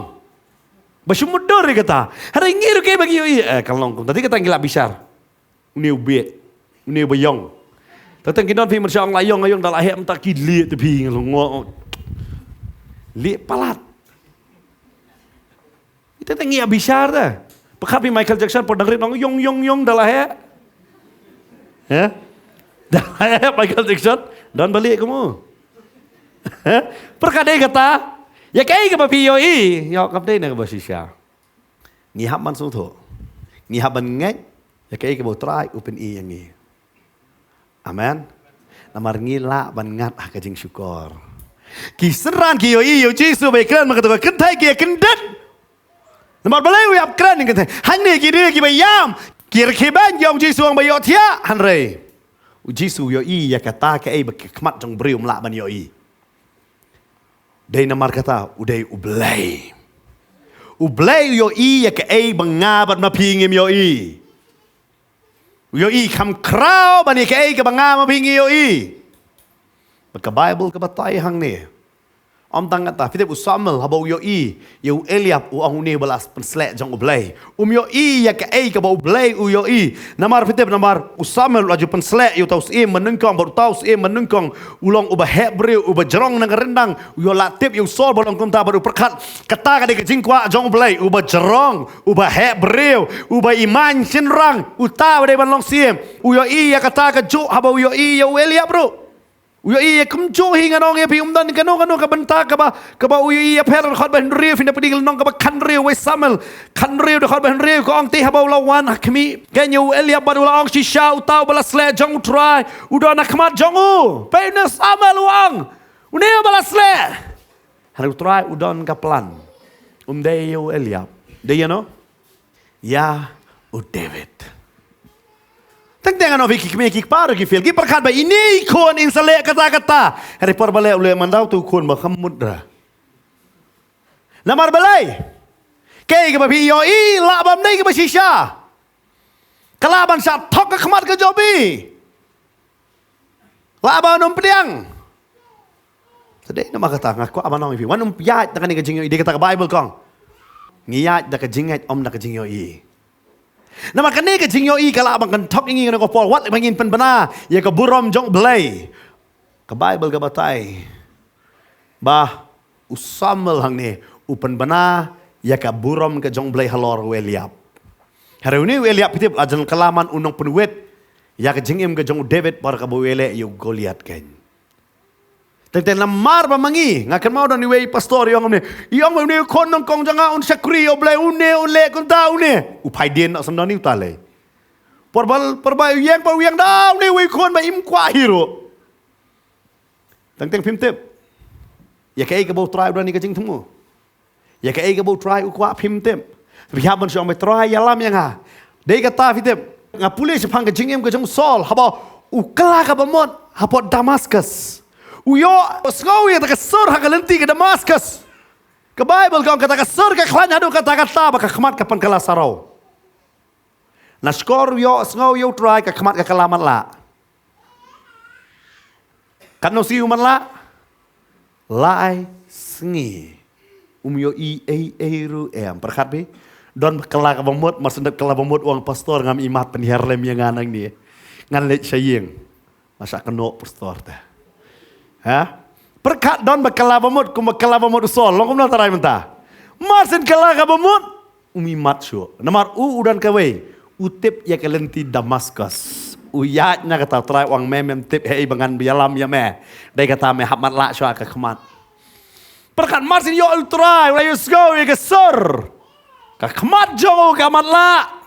ba shu mutdur ïa kata. Hynrei ngi ruh kaei ba ngi ïohi, eh, kan long kumta. Dei kata ngi lah bishar. Une u bieit, une u ba ïong. Tang tang ki don phi, mynshuwa ong la ïong, ïong da la heh mynta ki lieh te phi, nga long ngo. Lieh palat. Ita te ngi ïa bishar te. Pyrkhat phi Michael Jackson, por dang rit ong ïong ïong ïong da la heh. Heh? Da la heh Michael Jackson, don ba lieh kum u. Heh? Pyrkhat dei kata. Ïa kaei kaba phi ïohi, ïoh kam dei na kaba shisha. Ngi hap ban sngewthuh. Ngi hap ban ngeit Ïa kaei kaba U Trai u pyni ïa ngi. Amen. Namar ngi lah ban ngat ha ka jingshukor. Ki synran ki ïohi ïa U Jisu ba ïakren bad kata ka kynthei ki ïa kyndit. Namar balei u ïap kren ïa kynthei? Hangne ki dei kiba ïam, ki rkhie beiñ ki ong Jisu ong ba ïohthiah, hynrei U Jisu u ïohi ïa kata kaei ba ka khmat jong u briew um lah ban ïohi. Dei namar kata u dei U Blei. U Blei u ïohi ïa kaei ba nga bad ma phi ngim ïohi. U ïohi kham khraw ban ïa kaei kaba nga ma phi ngi ïohi. Bad ka Baibl ka batai hangne. Ym tang kata, phi tip U Samuel haba u ïohi ïa u Eliab u ong une ba la pynsleh jong U Blei. Um ïohi ïa kaei kaba U Blei u ïohi. Namar phi tip namar U Samuel u la ju pynsleh ïa uta u syiem ba nyngkong bad uta u syiem ba nyngkong u long uba heh briew, uba jrong na ka ryndang. U ïoh lah tip ïa u Saul ba long kumta bad u pyrkhat kata ka dei ka jingkwah jong U Blei, uba jrong, uba heh briew, uba imaiñ shynrang, uta ba dei ban long syiem. U ïohi ïa kata kajuh haba u ïohi ïa u Eliab ruh. U ïohi ïa kumjuh hi, ngan ong ïa phi, um don kano kano ka bynta kaba, kaba u ïohi ïapher, dkhot ba hynriew, phin da peit lynnong kaba khathynriew wei Samuel khathynriew dkhot ba hynriew, ka ong te haba u la wan ha khmih keiñ ïa u Eliab bad u la ong, shisha uta uba la sleh jong U Trai u don ha khmat jong u. Peit une Samuel u ong, une uba la sleh. Hynrei U Trai u don ka plan. Um dei ïa u Eliab. Dei ïa no? Ïa u David. Teng teng ano phi ki kmie ki kpa ruh ki fail. Ki pyrkhat ba ine i khun in sa leh kata kata. Hynrei por ba leh u leh man da uto u khun ba kham mut ruh. Namar balei? Kaei kaba phi ïohi lah bym dei kaba shisha. Ka lah ban shah thok ka khmat ka jong phi. Lah ban ym pdiang. Te dei namar kata nga kwah ban ong ïa phi, wat nym ïaid da kane ka jingïohi, dei kata ka Baibl ka ong, ngi ïaid da ka jingngeit ym da ka jingïohi. Namar kane ka jingïohi ka lah ban kynthok ïa ngi na ka por wat ba ngin pynbna ïa ka burom jong U Blei. Ka Baibl ka batai ba u Samuel hangne u pynbna ïa ka burom ka jong U Blei halor u Eliab. Hynrei une u Eliab, phi tip, la jan kylla man u nongpynwit ïa ka jingim ka jong u David por kaba u ïaleh ïa u Goliath keiñ. Teng teng namar ba ma ngi, nga kynmaw don iwei i pastor i ong kumne, i ong ba une u khun nyngkong jong nga un shakri ïa U Blei, une un leh kumta, une u phai dien noh, sa don i uta lei. Por ba, por ba u ïeng, por u ïeng da une uwei u khun ba im kwah hi ruh. Teng teng phim tip ïa kaei kaba U Trai u don ïa ka jingthmu. Ïa kaei kaba U Trai u kwah phim tip. Phi hap ban shu ong ba Trai ïalam ïa nga. Dei kata phi tip, nga pule shaphang ka jingim ka jong u Saul haba u kylla kaba mut hapoh Damascus. U ïohsngew ïa kata ka sur ha ka lynti ka Damascus. Ka Baibl ka ong kata ka sur ka khlaiñ haduh katta katta ba ka khmat ka pynkylla saru. Na shkor u ïohsngew ïa U Trai ka khmat ka kylla matlah. Katno sngi u matlah? Lai sngi. Um ïohi ei ei ruh em. Pyrkhat phi, don ba kylla kaba mut, mar shen dep kylla ba mut u ong, pastor, ngam imat, pynhiar lem ïa nga nangne. Ngan leit sha ïing. Nga shah kynnoh pastor te. Ha? Pyrkhat, don ba kylla ba mut, kumba kylla ba mut u Saul. Long kumno trai mynta? Mar shen kylla kaba mut, um imat shuh. Namar u, u don kawei, u tip ïa ka lynti Damascus. U ïaid na kata, Trai u ong, me mem tip haei ba ngan ïalam ïa me. Dei kata me hap matlah shuwa ka khmat. Pyrkhat, mar shen ïoh U Trai, u la ïohsngew ïa ka sur, ka khmat jong u ka matlah.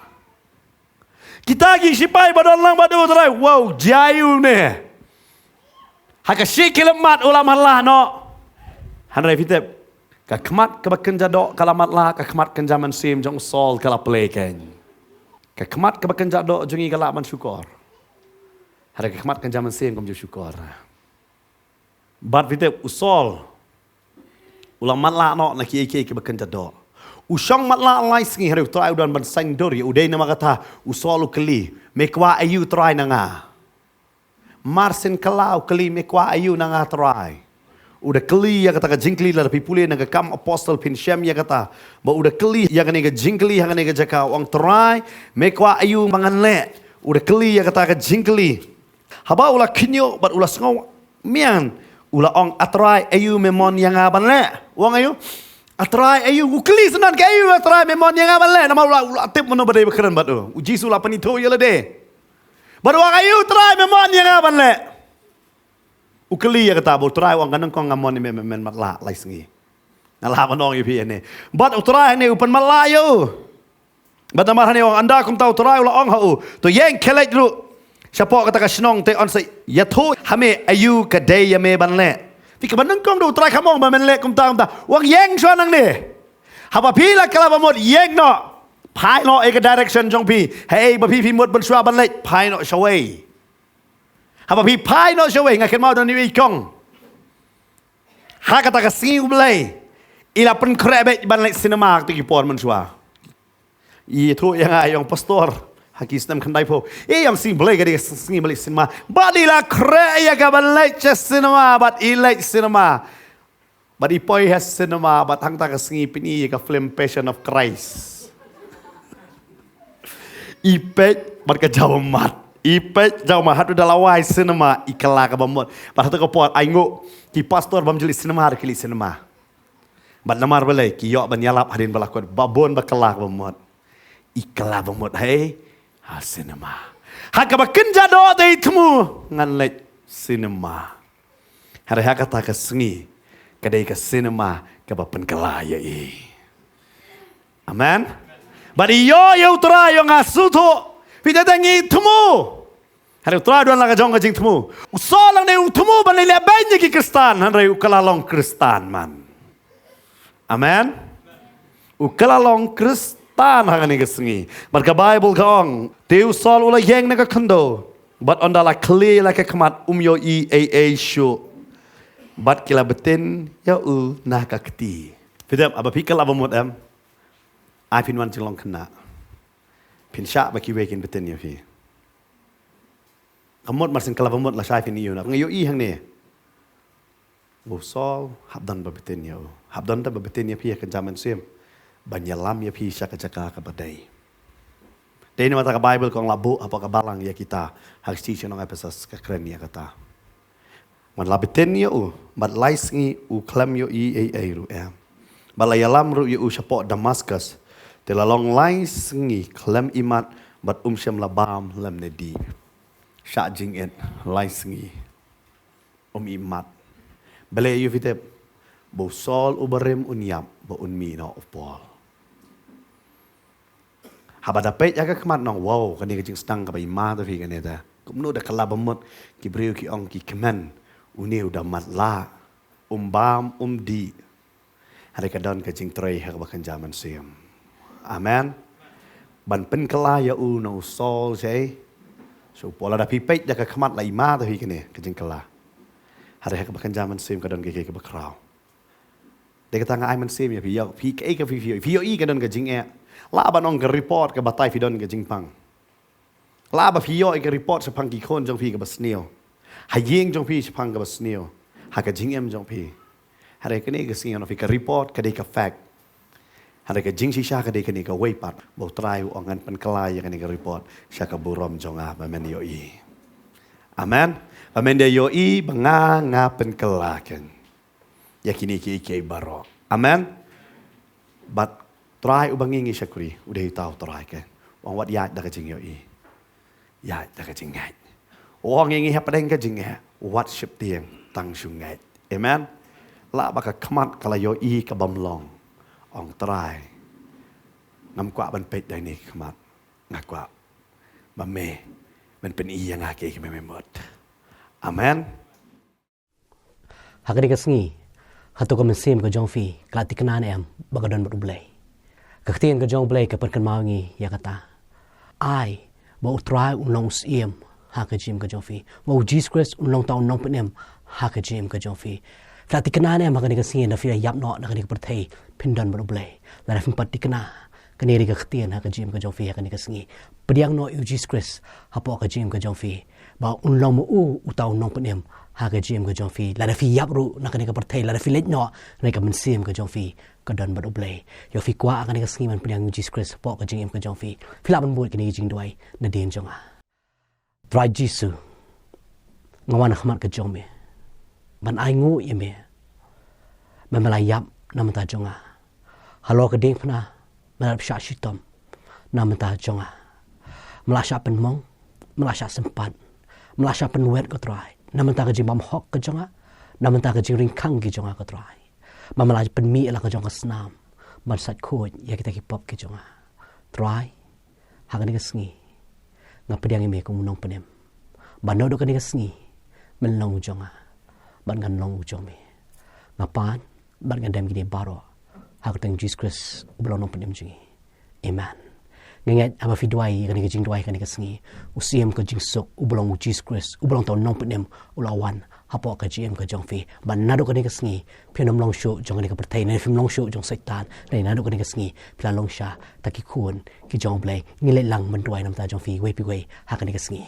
Kita ki shipai ba don lang bad u, Trai, wow, jia ïa une. Ha ka shi khyllipmat u la matlah noh. Hynrei phi tip, ka khmat kaba kynja doh ka la matlah, ka khmat kynja mynsiem jong u Saul ka la plie keiñ. Ka khmat kaba kynja doh jong ngi ka lah ban shukor. Hynrei ka khmat kynja mynsiem kam ju shukor. Bad phi tip, u Saul u la matlah noh na kiei kiei kiba kynja doh. U shong matlah lai sngi, hynrei U Trai u don ban saiñdur ïa u. Dei namar kata u Saul u kylli, me kwah aïu, Trai, na nga? Mar shen kylla u kylli, me kwah aïu na nga, Trai? U da kylli ïa kata ka jingkylli, lada phi pule na ka Kam Apostol phin shem ïa kata. Ba u da kylli ïa kane ka jingkylli ha kane ka jaka, u ong, Trai, me kwah aïu ba ngan leh? U da kylli ïa kata ka jingkylli. Haba u la khynñiuh bad u la sngew mian, u la ong, A Trai, aïu me mon ïa nga ban leh? U ong aïu? A Trai, aïu? U kylli syndon ka aïu, A Trai, me mon ïa nga ban leh? Namar u la, u la tip mano ba dei ba kren bad u. U Jisu u la pynithuh ïa lade. Bad u ong, aïu, Trai, me mon ïa nga ban leh? U kylli ïa kata, bad U Trai u ong, ka nyngkong nga mon ïa me, me, men matlah lai sngi. Nga lah ban ong ïa phi ïa ne. Bad U Trai hangne u pynmatlah ïa u. Bad namar hangne u ong, ynda kumta u Trai u la ong ha u, to ïeng khie leit ruh shapoh kata ka shnong te yn sa ïathuh ha me aïu ka dei ïa me ban leh. Te kaba nyngkong de u Trai kam ong ba men leh kumta kumta, u ong ïeng shuwa nangne. Haba phi la kylla ba mut ïeng noh. Phai noh ïa ka direction jong phi. Hei ba phi phi mut ban shuwa ban leit, phai noh shawei. Haba phi phai noh shawei, nga kynmaw don ïa i kong. Ha kata ka sngi U Blei i la pynkhreh beit ban leit cinema, kata ki por mynshuwa. I ïathuh ïa nga, i ong, pastor, ha ki snem khyndai phew, i ong, sngi Blei ka dei ka sngi ban leit cinema. Bad i la khreh ïa ka ban leit sha cinema, bad i leit cinema. Bad i poi ha cinema, bad hangta ka sngi i pyni ïa ka film Passion of Christ. I peit bad ka jaw mat. I peit jaw mat, haduh da la wai cinema, i kylla kaba mut. Bad hato ka por, ainguh, ki pastor bym ju leit cinema ruh ki leit cinema. Bad namar balei, ki ïoh ban ïalap hadien ba la kut, ba bun ba kylla kaba mut. I kylla ba mut, hei, ha cinema. Ha kaba kynja doh te i thmu, ngan leit cinema. Hynrei ha kata ka sngi, ka dei ka cinema kaba pynkylla ïa i. Amen. Bad i ïoh ïa u Trai, i ong, nga sngewthuh. Phi, te tang i thmu. Hynrei u Trai u don la ka jong ka jingthmu. U Saul hangne u thmu ban leit lehbeiñ ïa ki Khristan, hynrei u kylla long Khristan man. Amen. U kylla long Khristan ha kane ka sngi. Bad ka Baibl ka ong, te u Saul u la ïeng na ka khyndew, bad ynda la khlieh la ka khmat um ïohi ei ei shuh. Bad ki la btin ïa u na ka kti. Phi tip, haba phi kylla ba mut em, ai phin wan jinglong khynnah, phin shah ba kiwei kin btin ïa phi. Ka mut, mar shen kylla ba mut lashai phin ïohi, nga ïohi hangne. U Saul hap don ba btin ïa u. Hap don ba btin ïa phi ha ka jingmynsiem, ban ïalam ïa phi sha ka jaka kaba dei. Dei namar kata ka Baibl ka ong la buh hapoh ka balang ïa kita, ha ka shithi sha ki nong Ephesus ka kren ïa kata. Bad la btin ïa u, bad lai sngi u khlem ïohi ei ei ruh em. Bad la ïalam ruh ïa u shapoh Damaskus. Te la long lai sngi khlem imat, bad um shym la bam lymne dih. Shah jingit lai sngi. Um imat. Balei ïa phi tip? Ba u Saul u barim un ïap, ba un mih noh u Paul. Haba da peit ïa ka khmat, nang, wow, kane ka jingsdang kaba i mat ïa phi kane te. Kumno da kylla ba mut, ki briew ki ong ki kmen, une u da matlah, um bam, um dih. Hynrei ka don ka jingtrei ha kaba kynja mynsiem. Amen. Ban pynkylla ïa u na u Saul, sha u Paul, lada phi peit ïa ka khmat la i mat ïa phi kane ka jingkylla. Hynrei ha kaba kynja mynsiem ka don ka, ka, kaba khraw. Dei kata nga ai mynsiem ïa phi, ïa phi, kaei ka phi, phi, phi ïohi ka don ka jingeh. Lah ban ong ka report ka batai phi don ka jingpang. Lah ba phi ïoh ïa ka report shaphang ki khun jong phi kaba sniew. Ha ïing jong phi shaphang kaba sniew. Ha ka jingim jong phi. Hynrei kane ka sngi, ngan ong ïa phi, ka report ka dei ka fact. Hynrei ka jingshisha ka dei kane kawei pat. Ba u Trai u ong ngan pynkylla ïa kane ka report sha ka burom jong nga ba men ïohi. Amen. Ba men da ïohi ba nga, nga pynkylla kane. Ïa kine kiei kiei baroh. Amen. Bad Trai uba ngi ngi shakri, u dei uta u Trai kane. U ong wat ïaid da ka jingïohi. Ïaid da ka jingngeit. U ong ngi ngi hapdeng ka jingeh, wat sheptieng, tang shu ngeit. Amen. Lah ba ka khmat ka la ïohi ka bym long. Ong Trai, ngam kwah ban peit da kine ki khmat. Nga kwah ba me, men pyni ïa nga kaei kaba me mut. Amen. Ha kane ka sngi, hato ka mynsiem ka jong phi ka la thikna ne em ba ka don bad U Blei? Ka ktien ka jong U Blei ka pynkynmaw ïa ngi ïa kata. Ai ba u Trai un long u Syiem ha ka jingim ka jong phi, ba u Jisu Khrist un long uta u Nongpynim ha ka jingim ka jong phi. Phi la thikna ne em ha kane ka sngi, lada phi la ïap noh na kane ka pyrthei, phin don bad U Blei? Lada phim pat thikna, kane ka dei ka ktien ha ka jingim ka jong phi ha kane ka sngi. Pdiang noh ïa u Jisu Khrist hapoh ka jingim ka jong phi, ba un long ma u uta u Nongpynim ha ka jingim ka jong phi. Lada phi ïap ruh na kane ka pyrthei, lada phi leit noh, kane ka mynsiem ka jong phi ka don bad U Blei. Ïoh phi kwah ha kane ka sngi ban pdiang ïa u Jisu Khrist hapoh ka jingim ka jong phi, phi lah ban bud kane ka jingduwai nadien jong nga. Trai Jisu, nga wan ha khmat ka jong me ban ainguh ïa me ba me la ïap na bynta jong nga. Halor ka diengphna me la dep shah shitom na bynta jong nga. Me la shah pynmong, me la shah sympat, me la shah pynwit, ko Trai, na bynta ka jingbymhok ka jong nga, na bynta ka jingringkhang ki jong nga, ko Trai. Ba me la pynmih ïa la ka jong ka snam ban sait khuid ïa kita ki pop ki jong nga. Trai, Ha kane ka sngi nga pdiang ïa me kum u nongpynim, ba naduh kane ka sngi men long u jong nga bad ngan long u jong me. Nga pan bad nga dem kine baroh ha ka kyrteng Jisu Khrist uba long u nongpynim jong ngi. Amen. Nga ngeit haba phi duwai ïa kane ka jingduwai ha kane ka sngi, u Syiem ka jingsuk uba long u Jisu Khrist uba long uta u nongpynim u la wan hapoh ka jingim ka jong phi, ba naduh kane ka sngi phin ym long shuh jong kane ka pyrthei, ne phim long shuh jong Soitan, ne naduh kane ka sngi phi la long shisha da ki khun ki jong U Blei. Ngi leit lang ban duwai namar jong phi iwei pa iwei ha kane ka sngi.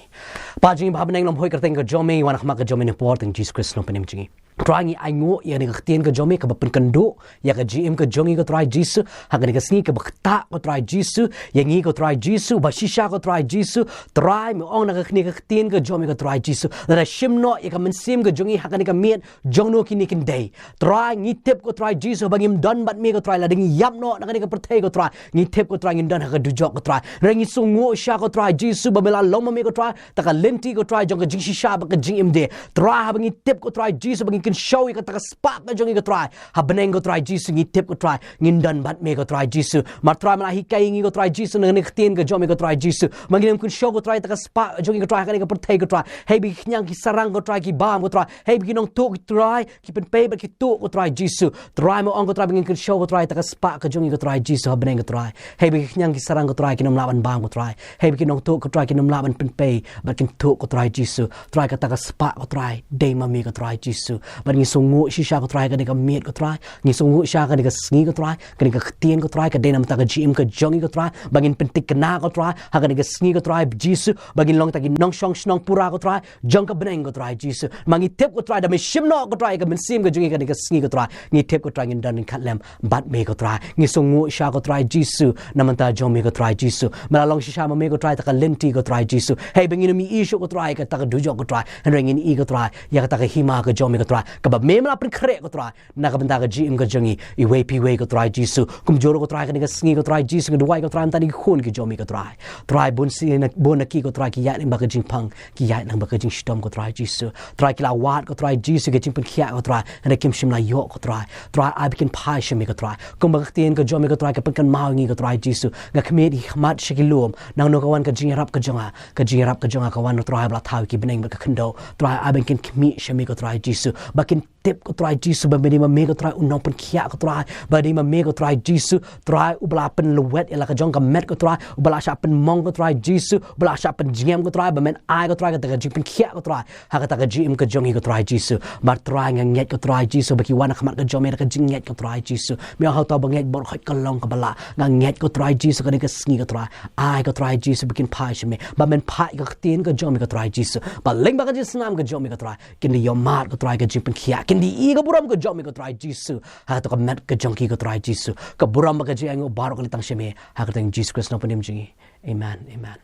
Kpa jong ngi ba ha bneng, long ha ka kyrteng ka jong me, wan ha khmat ka jong me ha ka por ka kyrteng Jisu Khrist u nongpynim jong ngi. Trai, ngi ainguh ïa kane ka ktien ka jong me kaba pynkynduh ïa ka jingim ka jong ngi, ko Trai Jisu, ha kane ka sngi, kaba ktah, ko Trai Jisu, ïa ngi, ko Trai Jisu, ba shisha, ko Trai Jisu. Trai, me ong na kane ka ktien ka jong me, ko Trai Jisu, lada shim noh ïa ka mynsiem ka jong ngi ha kane ka miet, jongno kine kin dei? Trai, ngi tip, ko Trai Jisu, ba ngim don bad me, ko Trai, lada ngi ïap noh na kane ka pyrthei, ko Trai, ngi tip, ko Trai, ngin don ha ka dujok, ko Trai. Hynrei ngi sngewnguh shisha, ko Trai Jisu, ba me la long ma me, ko Trai, da ka lynti, ko Trai, jong ka jingshisha bad ka jingim de. Trai, haba ngi tip, ko Trai Jisu, ba ngin kynshew ïa kata ka spah ka jong ngi, ko Trai, ha bneng, ko Trai Jisu, ngi tip, ko Trai, ngin don bad me, ko Trai Jisu. Namar Trai, me la hikai ïa ngi, ko Trai Jisu, na kane ka ktien ka jong me, ko Trai Jisu, ba ngin ym kynshew, ko Trai, da ka spah ka jong ngi, ko Trai, ha kane ka pyrthei, ko Trai. Hei ba ki khñiang ki sarang, ko Trai, ki bam, ko Trai. Hei ba ki nongtuh, ko Trai, ki pynpei bad ki tuh, ko Trai Jisu. Trai, me ong, ko Trai, ba ngin kynshew, ko Trai, da ka spah ka jong ngi, ko Trai Jisu, ha bneng, ko Trai. Hei ba ki khñiang ki sarang, ko Trai, kin ym lah ban bam, ko Trai. Hei ba ki nongtuh, ko Trai, kin ym lah ban pynpei bad kin tuh, ko Trai Jisu. Trai, kata ka spah, ko Trai, dei ma me, ko Trai Jisu. Bad ngi sngewnguh shisha, ko Trai, ha kane ka miet, ko Trai, ngi sngewnguh shisha ha kane ka sngi, ko Trai, kane ka ktien, ko Trai, ka dei namar ka jingim ka jong ngi, ko Trai, ba ngin pyntikna, ko Trai, ha kane ka sngi, ko Trai Jisu, ba ngin long kita ki nongshong shnong pura, ko Trai, jong ka bneng, ko Trai Jisu. Ma ngi tip, ko Trai, da me shim noh, ko Trai, ïa ka mynsiem ka jong ngi ha kane ka sngi, ko Trai, ngi tip, ko Trai, ngin don ryngkat lem bad me, ko Trai. Ngi sngewnguh shisha, ko Trai Jisu, namar jong me, ko Trai Jisu. Me la long shisha ma me, ko Trai, da ka lynti, ko Trai Jisu. Hei ba ngin ym ïohi shuh, ko Trai, kata ka dujok, ko Trai, hynrei ngin ïohi, ko Trai, ïa kata ka hima ka jong me, ko Trai, kaba me, me la pynkhreh, ko Trai, na ka bynta ka jingim ka jong ngi iwei pa iwei, ko Trai Jisu. Kumjuh ruh, ko Trai, ha kane ka sngi, ko Trai Jisu, nga duwai, ko Trai, namar ki khun ki jong me, ko Trai. Trai, bun sien, bun na ki, ko Trai, ki ïaid lyngba ka jingpang, ki ïaid lyngba ka jingshitom, ko Trai Jisu. Trai, ki la wad, ko Trai Jisu, ka jingpynkhiah, ko Trai, hynrei kim shym la ïoh, ko Trai. Trai, ai ba kin phai sha me, ko Trai. Kumba ka ktien ka jong me, ko Trai, ka pynkynmaw ïa ngi, ko Trai Jisu, nga khmih ïa ki khmat sha ki lum, nangno ka wan ka jingïarap ka jong nga, ka jingïarap ka jong nga ka wan, ko Trai, ba la thaw ïa ki bneng bad ka khyndew. Trai, ai ba kin khmih sha me, ko Trai Jisu, ba kin tip, ko Trai Jisu, ba me dei ma me, ko Trai, u nongpynkhiah, ko Trai, ba dei ma me, ko Trai Jisu, Trai, uba la pynlwet ïa la ka jong ka met, ko Trai, uba la shah pynmong, ko Trai Jisu, uba la shah pynjngem, ko Trai, ba men ai, ko Trai, kata ka jingpynkhiah, ko Trai, ha kata ka jingim ka jong ngi, ko Trai Jisu. Namar Trai, nga ngeit, ko Trai Jisu, ba ki wan ha khmat ka jong me da ka jingngeit, ko Trai Jisu. Me ong, ha uta uba ngeit baroh khoit ka long kaba lah. Nga ngeit, ko Trai Jisu, ha kane ka sngi, ko Trai, ai, ko Trai Jisu, ba kin phai sha me, ba men phai ïa ka ktien ka jong me, ko Trai Jisu, ba lyngba ka jingsnam ka jong me, ko Trai, kin da ïohmad, ko Trai, ka jingpynkhiah, kin da ïohi ka burom ka jong me, ko Trai Jisu, ha kata ka met ka jong ki, ko Trai Jisu. Ka burom bad ka jingainguh baroh ka leit tang sha me, ha ka kyrteng Jisu Khrist u nongpynim jong ngi. Amen, amen.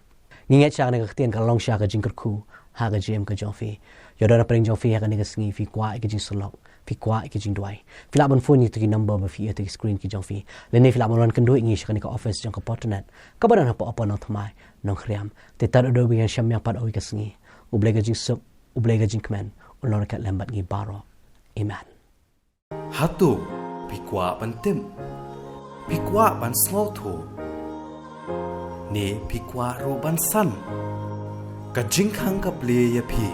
Ngi ngeit shisha kane ka ktien ka long shisha ka jingkyrkhu ha ka jingim ka jong phi. Ïoh don hapdeng jong phi ha kane ka sngi, phi kwah ïa ka jingsyllok, phi kwah ïa ka jingduwai, phi lah ban phone ïa kita ki number ba phi ïoh ha ki screen ki jong phi. Lane phi lah ban wan kynduh ïa ngi sha kane ka office jong ka Potternet kaba don hapoh Upper Nongthymmai, Nongkhriem. Te tad haduh ba ngin ïashem biang pat ha kawei ka sngi, U Blei ka jingsuk, U Blei ka jingkmen un long ryngkat lem bad ngi baroh. Amen. Hato phi kwah ban tip? Phi kwah ban sngewthuh? Ne phi kwah ruh ban san ka jingkhang ka Blei ïa phi?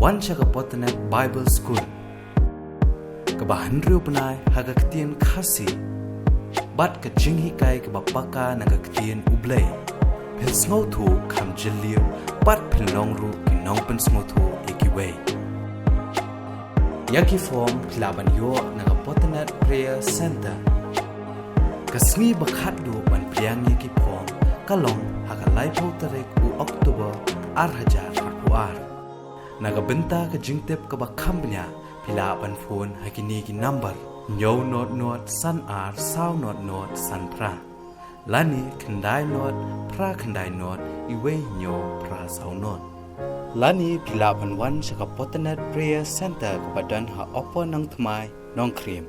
Wan sha ka Potternet Bible School, kaba hynriew bnai ha ka ktien Khasi bad ka jinghikai kaba paka na ka ktien U Blei. Phin sngewthuh kham jylliew bad phin long ruh ki nongpynsngewthuh ïa kiwei. Ïa ki form phi lah ban ïoh na ka Potternet Prayer Center. Ka sngi ba khatduh ban pdiang ïa ki form ka long ha ka laiphew tarik u October ar hajar arphew ar. Na ka bynta ka jingtip kaba kham bniah, phi lah ban phone ha kine ki number: hynñiew not not san ar saw not not san phra, lane khyndai not phra khyndai not iwei hynñiew phra saw not. Lane phi lah ban wan sha ka Potternet Prayer Center kaba don ha Upper Nongthymmai, Nongkhriem.